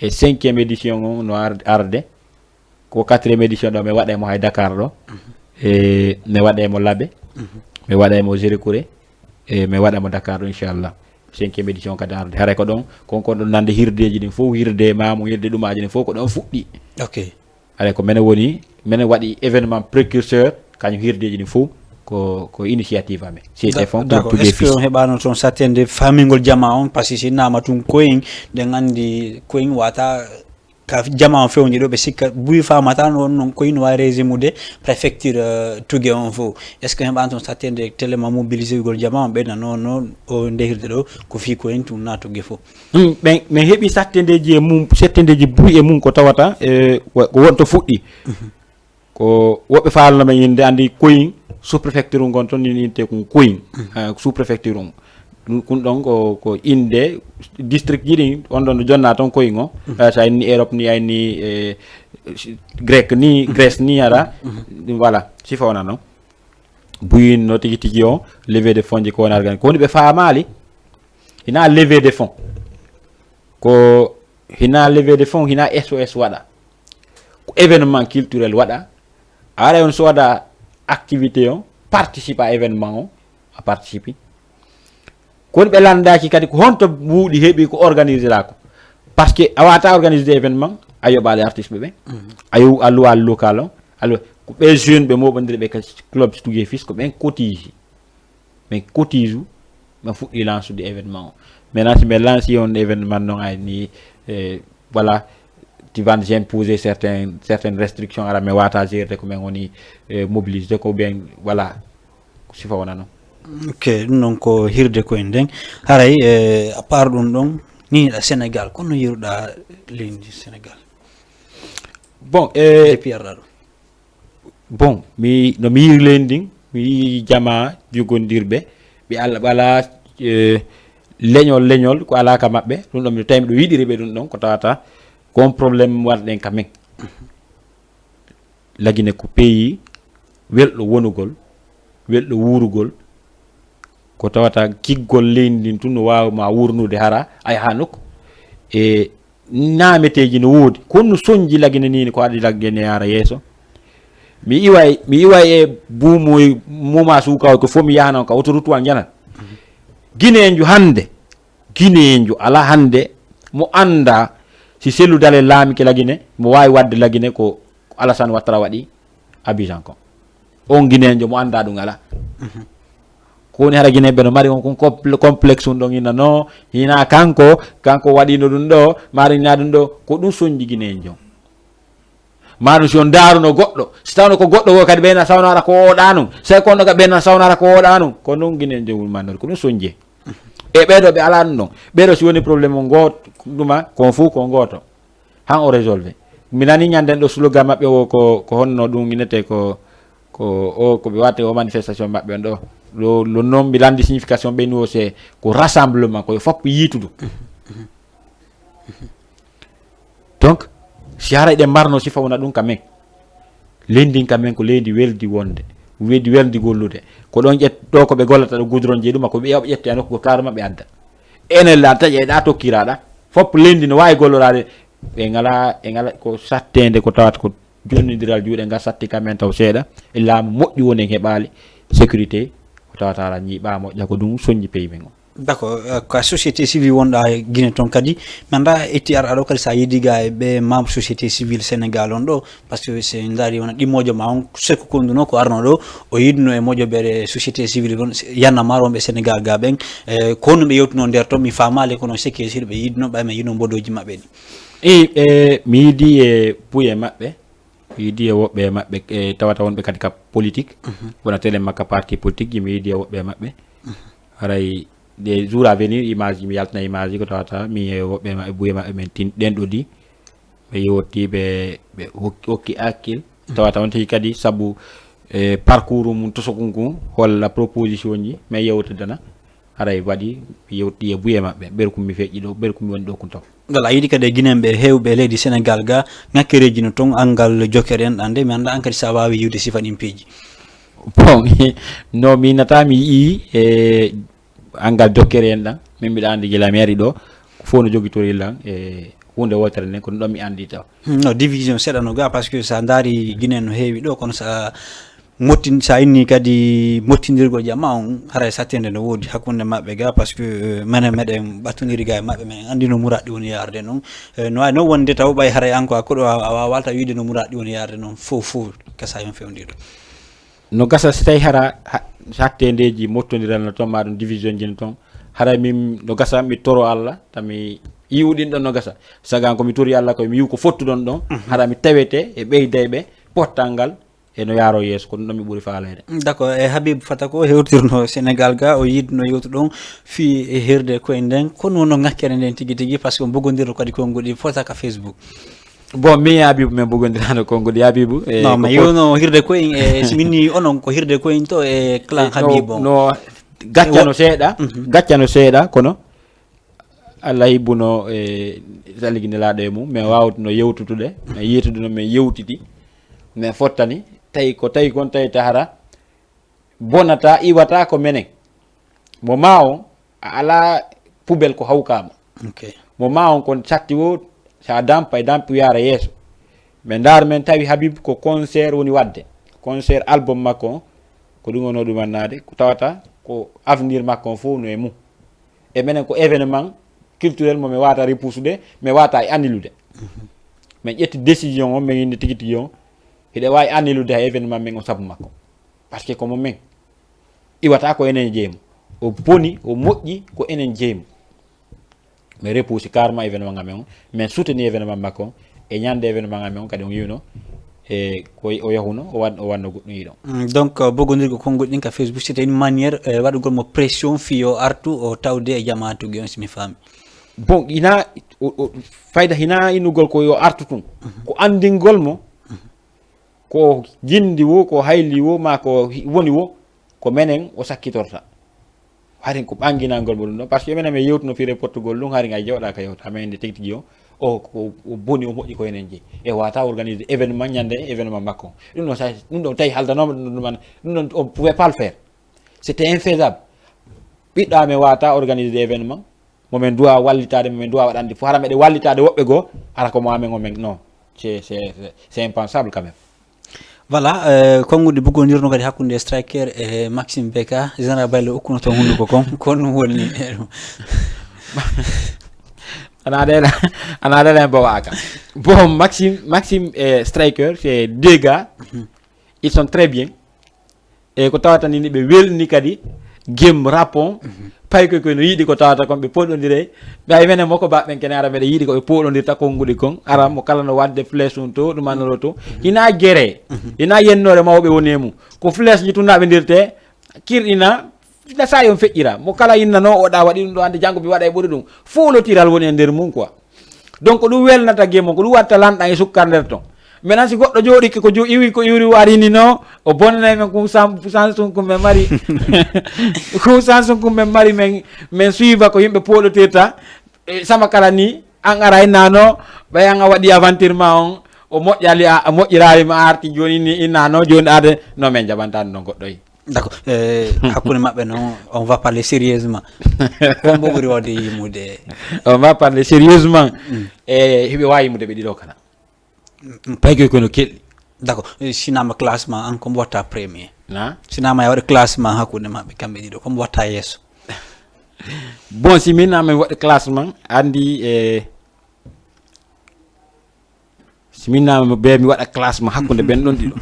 e cinquième édition on no arde. Ko quatrième édition ɗo mi waɗa mo hay Dakar ɗo. E mi waɗa mo Labe, mi waɗa mo Zérékouré, e mi waɗa mo Dakar ɗo inchallah. Cinquième édition kadi arde, haray ko ɗon kon kon ɗon nande hirdeji ɗin fof, hirde mamu, hirde ɗumaji ɗin fof ko ɗon fuɗɗi. Ok. Haray ko menen woni, menen waɗi événement précurseur kañum hirdeji ɗin fof ko ko initiative amen. C T F on. D'accord. Est-ce que on heɓano toon sattende famingol jama on, parce que si nama tun koyin, ɗen andi koyin wata ka jama on fewji ɗo ɓe sikka buy famata noon, noon koyi no wawi régimude préfecture Tugue on fof. Est-ce que heɓan toon sattende télé ma mobilisé gol jama on ɓeyna noon noon o nde hirde ɗo ko fi koyen tun na Tugue fof? Ɓen min heɓi sattendeji e mum, settendeji buy e mum ko tawata e ko wonto fuɗɗi. Ko woɓɓe faalno men inde andi koyin sous préfecture ngon toon, nin inte kun koyin sous préfecture on. Ɗum kun ɗon ko ko inde district ji ɗin on ɗon no jonna toon koyin o. So a inni Europe ni, a inni e Grec ni, Grèce ni ara. Ɗum voilà, sifa wona noon. Buyin no tigi tigi o levée de fonds ji ko wona organi ko woni ɓe faamaali. Hina levée de fonds ko hina levée de fonds, hina S O S waɗa. Ko événement culturel waɗa. A waɗa on sooda activité on, participe à événement on, a participe. Kono ɓe lanndaki kadi ko honto mbuuɗi heɓi ko organisera ko. Parce que a wata organiser événement a yoɓali artiste ɓe ɓen. A yow alluwa local on, alluwa ko ɓe jeune ɓe moɓondiri ɓe ka club Tugue Fils ko ɓen kotiji. Min kotiju min fuɗɗi lansude événement o. Maintenant si min lansi on événement noon ay ni, voilà, ti van j'imposer certaines certaines restrictions ara mi wata gérde ko min woni mobilisde ko ɓen, voilà, ko sifa wona noon. Ok, ɗum noon ko hirde koye nden. Haray à part ɗum ɗon, ni yiɗa Sénégal, kono yiruɗa leydi Sénégal? Bon, e depuis arɗa ɗo. Bon, mi no mi yii leydi ndin, mi yii jama jogondirɓe ɓe Allah ɓe alaa leñol leñol ko alaa ka maɓɓe. Ɗum ɗon mi tawi miɗo yiɗiri ɓe ɗum ɗon ko tawata ko on problème warɗen ka men. Lagine ko pays welɗo wonugol, welɗo wuurugol, ko tawata kiggol leydi ndin tun no waawi ma wuurnude hara a yaha nokku. E naameteeji no woodi, kono no sonji Lagine nii ko adi Lagine yaara yeeso. Mi iway mi iway e buumoy muma suukawo ko fof mi yahana ka autoroute wal njanat. Gineenjo hannde, gineenjo alaa hannde mo annda si Cellou Dalein laamike Lagine mo waawi waɗde Lagine ko Alassane Ouattara waɗi Abidjan kon. On gineenjo mo annda ɗum alaa. Ko woni hara Guinéen ɓe no mari on kon complexe un ɗon ina no hina kanko kanko waɗino ɗum ɗo marina ɗum ɗo ko ɗum sonji Guinéen jom. Maɗum si on ndaaruno goɗɗo, si tawno ko goɗɗo goo kadi ɓeyna sawnaara ko oɗa non, si tawi ko on ɗo ka ɓeyna sawnaara ko oɗa non, ko non ginen jowul mannori, ko ɗum sonje. E ɓeeɗo ɓe alaa ɗum ɗon, ɓeeɗo si woni problème on gooto, ɗuma kon fof ko gooto, han o résolve. Mi nani ñanden ɗo slogan maɓɓe o ko, ko honno ɗum inete ko, ko o, ko ɓe watte o manifestation maɓɓe on ɗo. Lo, lo non mi landi signification ɓeynu o se ko rassemblement, ko yo fop yiitudu. Donc, si haray ɗen marno sifa wona ɗum ka men. Leydi ndin ka men ko leydi weldi wonde, weldi weldi gollude. Ko ɗon ƴet-, ɗo ko ɓe gollata ɗo goudron je ɗuma ko ɓe ƴette a nokku ko kaaruma ɓe adda. Enen la taƴe ɗa tokkiraɗa, fop leydi no wawi golloraade. Ɓe ngala, ɓe ngala ko sattende ko tawata ko jonnodiral juuɗe ngal satti ka men taw seeɗa. E laamu moƴƴi woni en heɓaali sécurité ko tawata ala ñiiɓa moƴƴa ko ɗum soñji pays men o. D'accord, euh, ka société civile wonɗa e Guinée toon kadi, mi annda itti arɗa ɗo kadi sa yiidi ga e ɓe membre société civile Sénégal on ɗo, parce que si en ndaari wona ɗimmojo ma on, sekko konduno ko arno ɗo, o yiɗno e mojoɓere société civile on, Y'en a marre wonɓe Sénégal ga ɓen, eh, ko honno ɓe yewtuno nder toon, mi faamaali kono sekke si ɓe yiɗno ɓay ma yiɗno mbodoji maɓɓe ɗi. I, e, mi yiidi e buye maɓɓe, mi yiidi e woɓɓe e maɓɓe, e, tawata wonɓe kadi ka politique, wona télé makka parti politique ji, mi yiidi e woɓɓe e maɓɓe. Haray des jours à venir, image ji, mi yaltina image ji ko tawata mi e woɓɓe e maɓɓe, buye maɓɓe men tin, ɗen ɗo di, ɓe yewti, ɓe, ɓe hokki, hokki hakkil. Tawata on tigi kadi sabu, e, parcours mum tosokun kun, holla proposition ji, mais yewtidana. Haray waɗi, mi yewti e buye maɓɓe, ɓerkum mi feƴƴi ɗo, ɓerkum mi woni ɗo kun taw. Ngal a yiɗi kadi e Guinéen ɓe heewɓe e leydi Sénégal ga, ŋakkereeji no toon, angal jokkere en ɗande, mi annda an kadi sa waawi yiwde sifa ɗin piiji. Bon, no mi nata mi yii e angal jokkere en ɗan, min mbiɗa anndi gila mi ari ɗo, ko fof no jogitori lan e huunde wootere nden, ko ɗum ɗon mi anndi taw. Hmm, no division seeɗa no ga, parce que sa ndaari Guinéen no heewi ɗo, kono sa mottin-, sa inni kadi mottindirgol jama on, haray sattende no woodi hakkunde maɓɓe ga, parce que, euh, menen meɗen ɓattondiri ga e maɓɓe, men anndi no muraɗɗi woni yaarde non. Euh, no wawi noon wonde taw ɓay haray an ko a koɗo a, a wawa walta wiide no muraɗɗi woni yaarde non, fof, fof, ka sa yon fewndirɗo. No gasa si tawi hara ha-, sattendeji mottondiral no toon, ma ɗum division ji no toon, haray min no gasa mi toro Allah, tami yiwu ɗin ɗon no gasa. Sagan ko mi tori Allah ko mi yiwu ko fottuɗon ɗon, hara mi tawete e ɓeydayɓe pottal ngal, e no yaaro yeeso, ko ɗum ɗon mi ɓuri faaleede. Mm, d'accord. E Habib Fata ko hewtirno Sénégal ga, o yiɗno yewtuɗon fii e hirde koye nden, kono no ŋakkere nden tigi tigi, parce que on bogondirno kadi konguɗi fota ka Facebook. Bon, min e Habib, min bogondirano konguɗi Habib, e non, ko mais ko yewno hirde koye, e, si min ni onon ko hirde koye to e clan E, no, Habib on. No, gaccano seeɗa, gaccano seeɗa, kono Allah hibbuno e saligi nelaaɗo e mum, min waawduno yewtutude, min yeetuduno, min yewtiti, min fottani, tawi ko tawi kon tawi tahara, bonata, iwata ko menen. Mo ma on, a alaa poubelle ko hawkaama. Ok. Mo ma on kon satti wo, sa dampa e dampi yaara yeeso. Min ndaar min tawi Habib ko concert woni waɗde. Concert album makko on, ko ɗum woni ɗum annaade, ko tawata ko avenir makko on fof no e mum. E menen ko événement culturel mo mi wata repoussude, mi wata e annilude. Min ƴetti décision o, min inni tigi tigi o, hiɗa wawi annilude ha événement men o sabu makko. Parce que ko mo men. Iwata ko enen jeeymo. O boni, o moƴƴi ko enen jeeymo. Mi repoussi carrément événement ngamen o. Min soutenir événement makko on. E ñande événement ngamen on kadi on yiwno. E ko o yahuno, o wan-, o wanno goɗɗum yiɗo. Mm, donc, euh, bogondirgo konngol ɗin ka Facebook, c'était une manière, euh, waɗugol mo pression fii yo artu o tawde e jamaatuuji on, si mi faami. Bon, ina, o, o, fayda hina inugol ko yo artu tun. Ko anndingol mo, ko jindi wo, ko hayli wo, ma ko hi-, woni wo, ko menen o sakkitorta. Harin ko ɓanginangol mo ɗum ɗon, parce que minen mi yewtuno fii reportugol ɗum, harin a jewɗaka yewta, mais nde tigi tigi o, o, o, o boni, o moƴƴi ko enen jeyi. E wata organiser événement ñande événement makko. Ɗum ɗon sa, ɗum ɗon tawi haldanoma ɗum ɗum, ɗum ɗon on pouvait pas le faire. C'était infaisable. Ɓiɗɗo amen wata organiser événement, mo men duwa wallitade, mo men duwa waɗande fof, hara meɗen wallitade woɓɓe goo, hara ko mo amen o men, non. C'est, c'est, c'est, c'est impensable quand même. Voilà, euh, konguɗi buggondirno kadi hakkunde Striker e Maxime B K, Général Baylo okkuno toon hunduko kon, ko ɗum woni. Ana ɗen, ana ɗen en bawaka. Bon, Maxime, Maxime et Striker, c'est deux gars, ils sont très bien. E ko tawata ni, ni ɓe welni kadi, gem rapon, paykoy koy no yiɗi ko tawata kon ɓe poɗondire. Ɓay menen moko ba ɓen kene ara meɗen yiɗi ko ɓe poɗondirta konnguɗi kon, ara mo kala no wadde flèche on to ɗum anoro to. Ina gere, ina yennore mawɓe woni e mum. Ko flèche ji tun naɓindirte, kirɗina, ina sa'i on feƴƴira mo kala innano oɗa waɗi ɗum ɗo hande janngo mi waɗa e ɓuri ɗum. Folotiral woni e nder mum quoi. Donc ko ɗum welnata gemo, ko ɗum watta lanɗan e sukkar nder ton. Maintenant si goɗɗo jooɗike ko iwi ko iwri warini no, o bonnay men kum sansun kum men mari. Kum sansun kum men mari men men suiva ko yimɓe poɗotirta. E sama kala ni an ara innano, ɓay an a waɗi aventure ma on, o moƴƴali a moƴƴirali ma arti joni ni innano joni ade no men jaɓantani no goɗɗoy. D'accord. Hakkunde maɓɓe noon, on va parler sérieusement. Hombo ɓuri wawde yimude? On va parler sérieusement. E hiɓe wawi yimude ɓe ɗiɗo kala. Paykoy kono kelɗi. D'accord. Sinama classement an kombo watta premier? Na sinama ya waɗa classement hakkunde maɓɓe kamɓe ɗiɗo kombo watta yeeso? Bon, si min nami waɗa classement andi e si min nami be mi waɗa classement hakkunde ɓen ɗon ɗiɗo.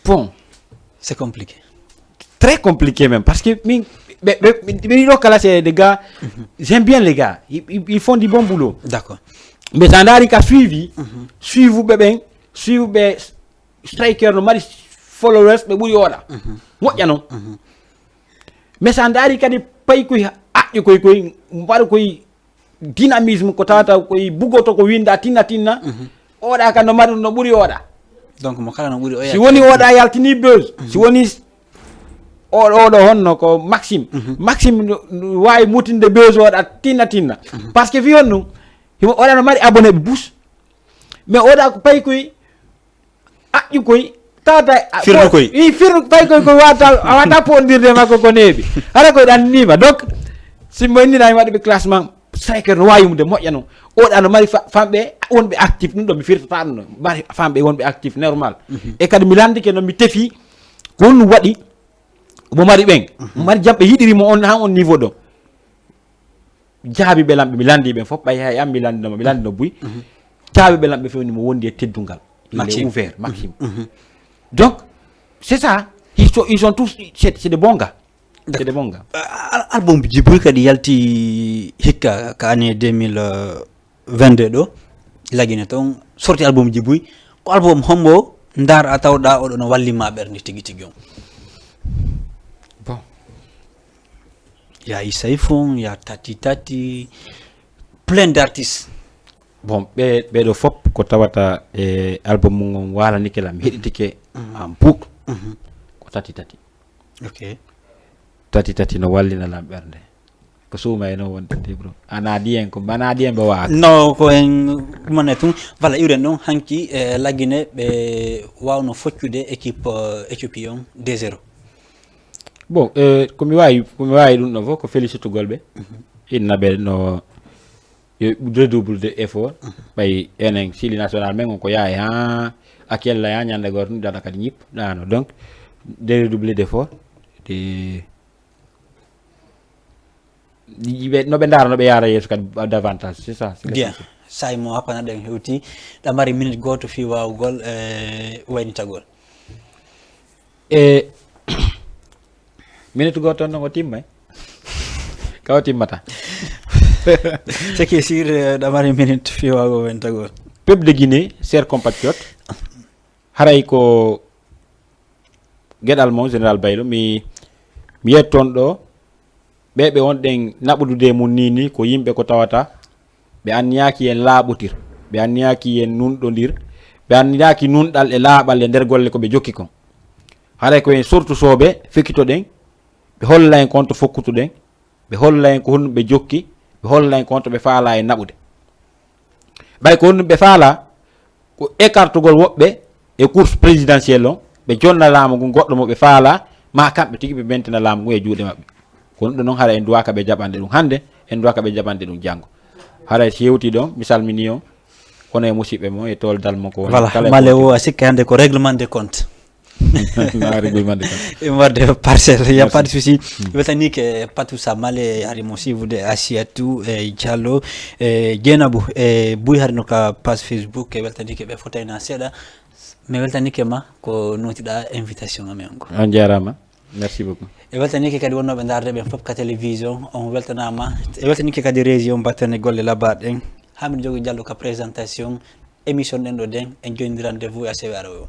Bon, c'est compliqué. Très compliqué même parce que min ɓe ɓe ɓe ɗiɗo kala c'est des gars. J'aime bien les gars, ils, ils font du bon boulot. D'accord. Mais ça ndaari ka suivi, suivuɓe ɓen, suivuɓe striker no mari followers ɓe ɓuri oɗa. Moƴƴa non. Mais sa ndaari kadi pay koy aƴƴu koy koy mbaɗa koy dynamisme ko tawata koye bugoto ko winda tinna tinna. Oɗa ka no mari no ɓuri oɗa. Donc mo kala no ɓuri oya si woni oɗa yaltini buzz si woni oɗo oɗo honno ko maxime. Maxime wawi mutinde buzz oɗa tinna tinna. Parce que fi honno himo oɗa no mari abonné ɓe bus. Mais oɗa ko pay koye aƴƴu koy tawata. Firdu koy i firdu pay koy koy wata a wata pondirde makko ko neeɓi. Hara koy ɗannima donc simbo innirami waɗuɓe classement striker no wawi yumude moƴƴa noon. Oɗa no mari famɓe wonɓe actif ɗum ɗo mi firtata ɗum no mari famɓe wonɓe actif normal. E kadi mi landike noon mi tefi ko honɗum waɗi omo mari ɓen mari jam ɓe yiɗirimo on han on niveau ɗo. Jaabiɓe lamɓe mi landi ɓen fof ɓay hay an mi landinoma mi landino buy. Jaabiɓe lamɓe fof ni mo wondi e teddungal. Il est ouvert maxime. Donc c'est ça. Ils sont, ils sont tous c'est c'est de bon gars. C'est de bon gars. Album ji buy kadi yalti hikka ka année deux mille vingt-deux ɗo lagine toon sorti album ji buy. Ko album hombo ndar a tawɗa oɗo no wallima ɓernde tigi tigi on? Bon. Ya Isayfon, ya Tati Tati, plein d'artistes. Bon, ɓe ɓeɗo fop ko tawata e album mum on walanike lam heɗitike en boucle. Ko Tati Tati. Ok. Tati Tati no wallina lam ɓernde. Ko suuma e no wonde debro ana diyen ko bana diyen ɓe waaka. No ko en ɗumane tun. Walla iwren ɗon hanki e laggine ɓe wawno foccude équipe éthiopie on deux zéro. Bon, eh, ko mi wawi ko mi wawi ɗum ɗon fof ko félicitugol ɓe. Inna ɓe no yo redouble de effort. Ɓay enen sili national men on ko yawi ha akella ya ñande goto ɗum dana kadi ñippo ɗano donc de redouble d'effort de. Ɓe no ɓe ndaara no ɓe yaara yeeso kadi davantage c'est ça. Bien. Sayi mo happana ɗen hewti ɗamari minute goto fi wawugol e waynitagol. E minute goto noon o timmay kawa timmata. Seki sir ɗamari minute fi wawugol waynitagol. Peuple de Guinée, chers compatriotes, haray ko geɗal mon général Baylo mi mi yetton ɗo. Ɓe ɓe wonɗen naɓudude mum ni ni ko yimɓe ko tawata ɓe anniyaaki yen laaɓotir, ɓe anniyaaki yen nunɗondir, ɓe anniyaaki nunɗal e laaɓal e nder golle ko ɓe jokki kon. Haray ko en sortu soobe fekitoɗen, ɓe holla en kon to fokkutuɗen, ɓe holla en ko honɗum ɓe jokki, ɓe holla en kon to ɓe faala e naɓude. Ɓay ko honɗum ɓe faala, ko écartugol woɓɓe e course présidentielle on, ɓe jonna laamu ngun goɗɗo mo ɓe faala, ma kamɓe tigi ɓe mentina laamu ngun e juuɗe maɓɓe. Ko ɗum ɗo noon hara en duwaka ɓe jaɓande ɗum hannde, en duwaka ɓe jaɓande ɗum janngo. Hara si hewti ɗon, mi salmini on, kono e musiɓɓe mo e tool dal mo ko woni. Voilà, kala e male o a sikka hannde ko règlement de compte. Imo wadde parcelle, il n'y a pas de souci. Weltanike Patou Samale, hari mo suivude Asiatou e Diallo e Dieynabou e Bouy hari no ka page Facebook e weltanike ɓe fotayna seeɗa. Mi weltanike ma ko notiɗa invitation amen ko. On jarama. Merci beaucoup. E weltanike kadi wonnooɓe ndaarde ɓen fof ka télévision, on weltanaama. E weltanike kadi régie on battane golle labaaɗe ɗen. Hamidou Jogi Diallo ka présentation émission ɗen ɗo ɗen, en jonndirande vous e asewe arowe o.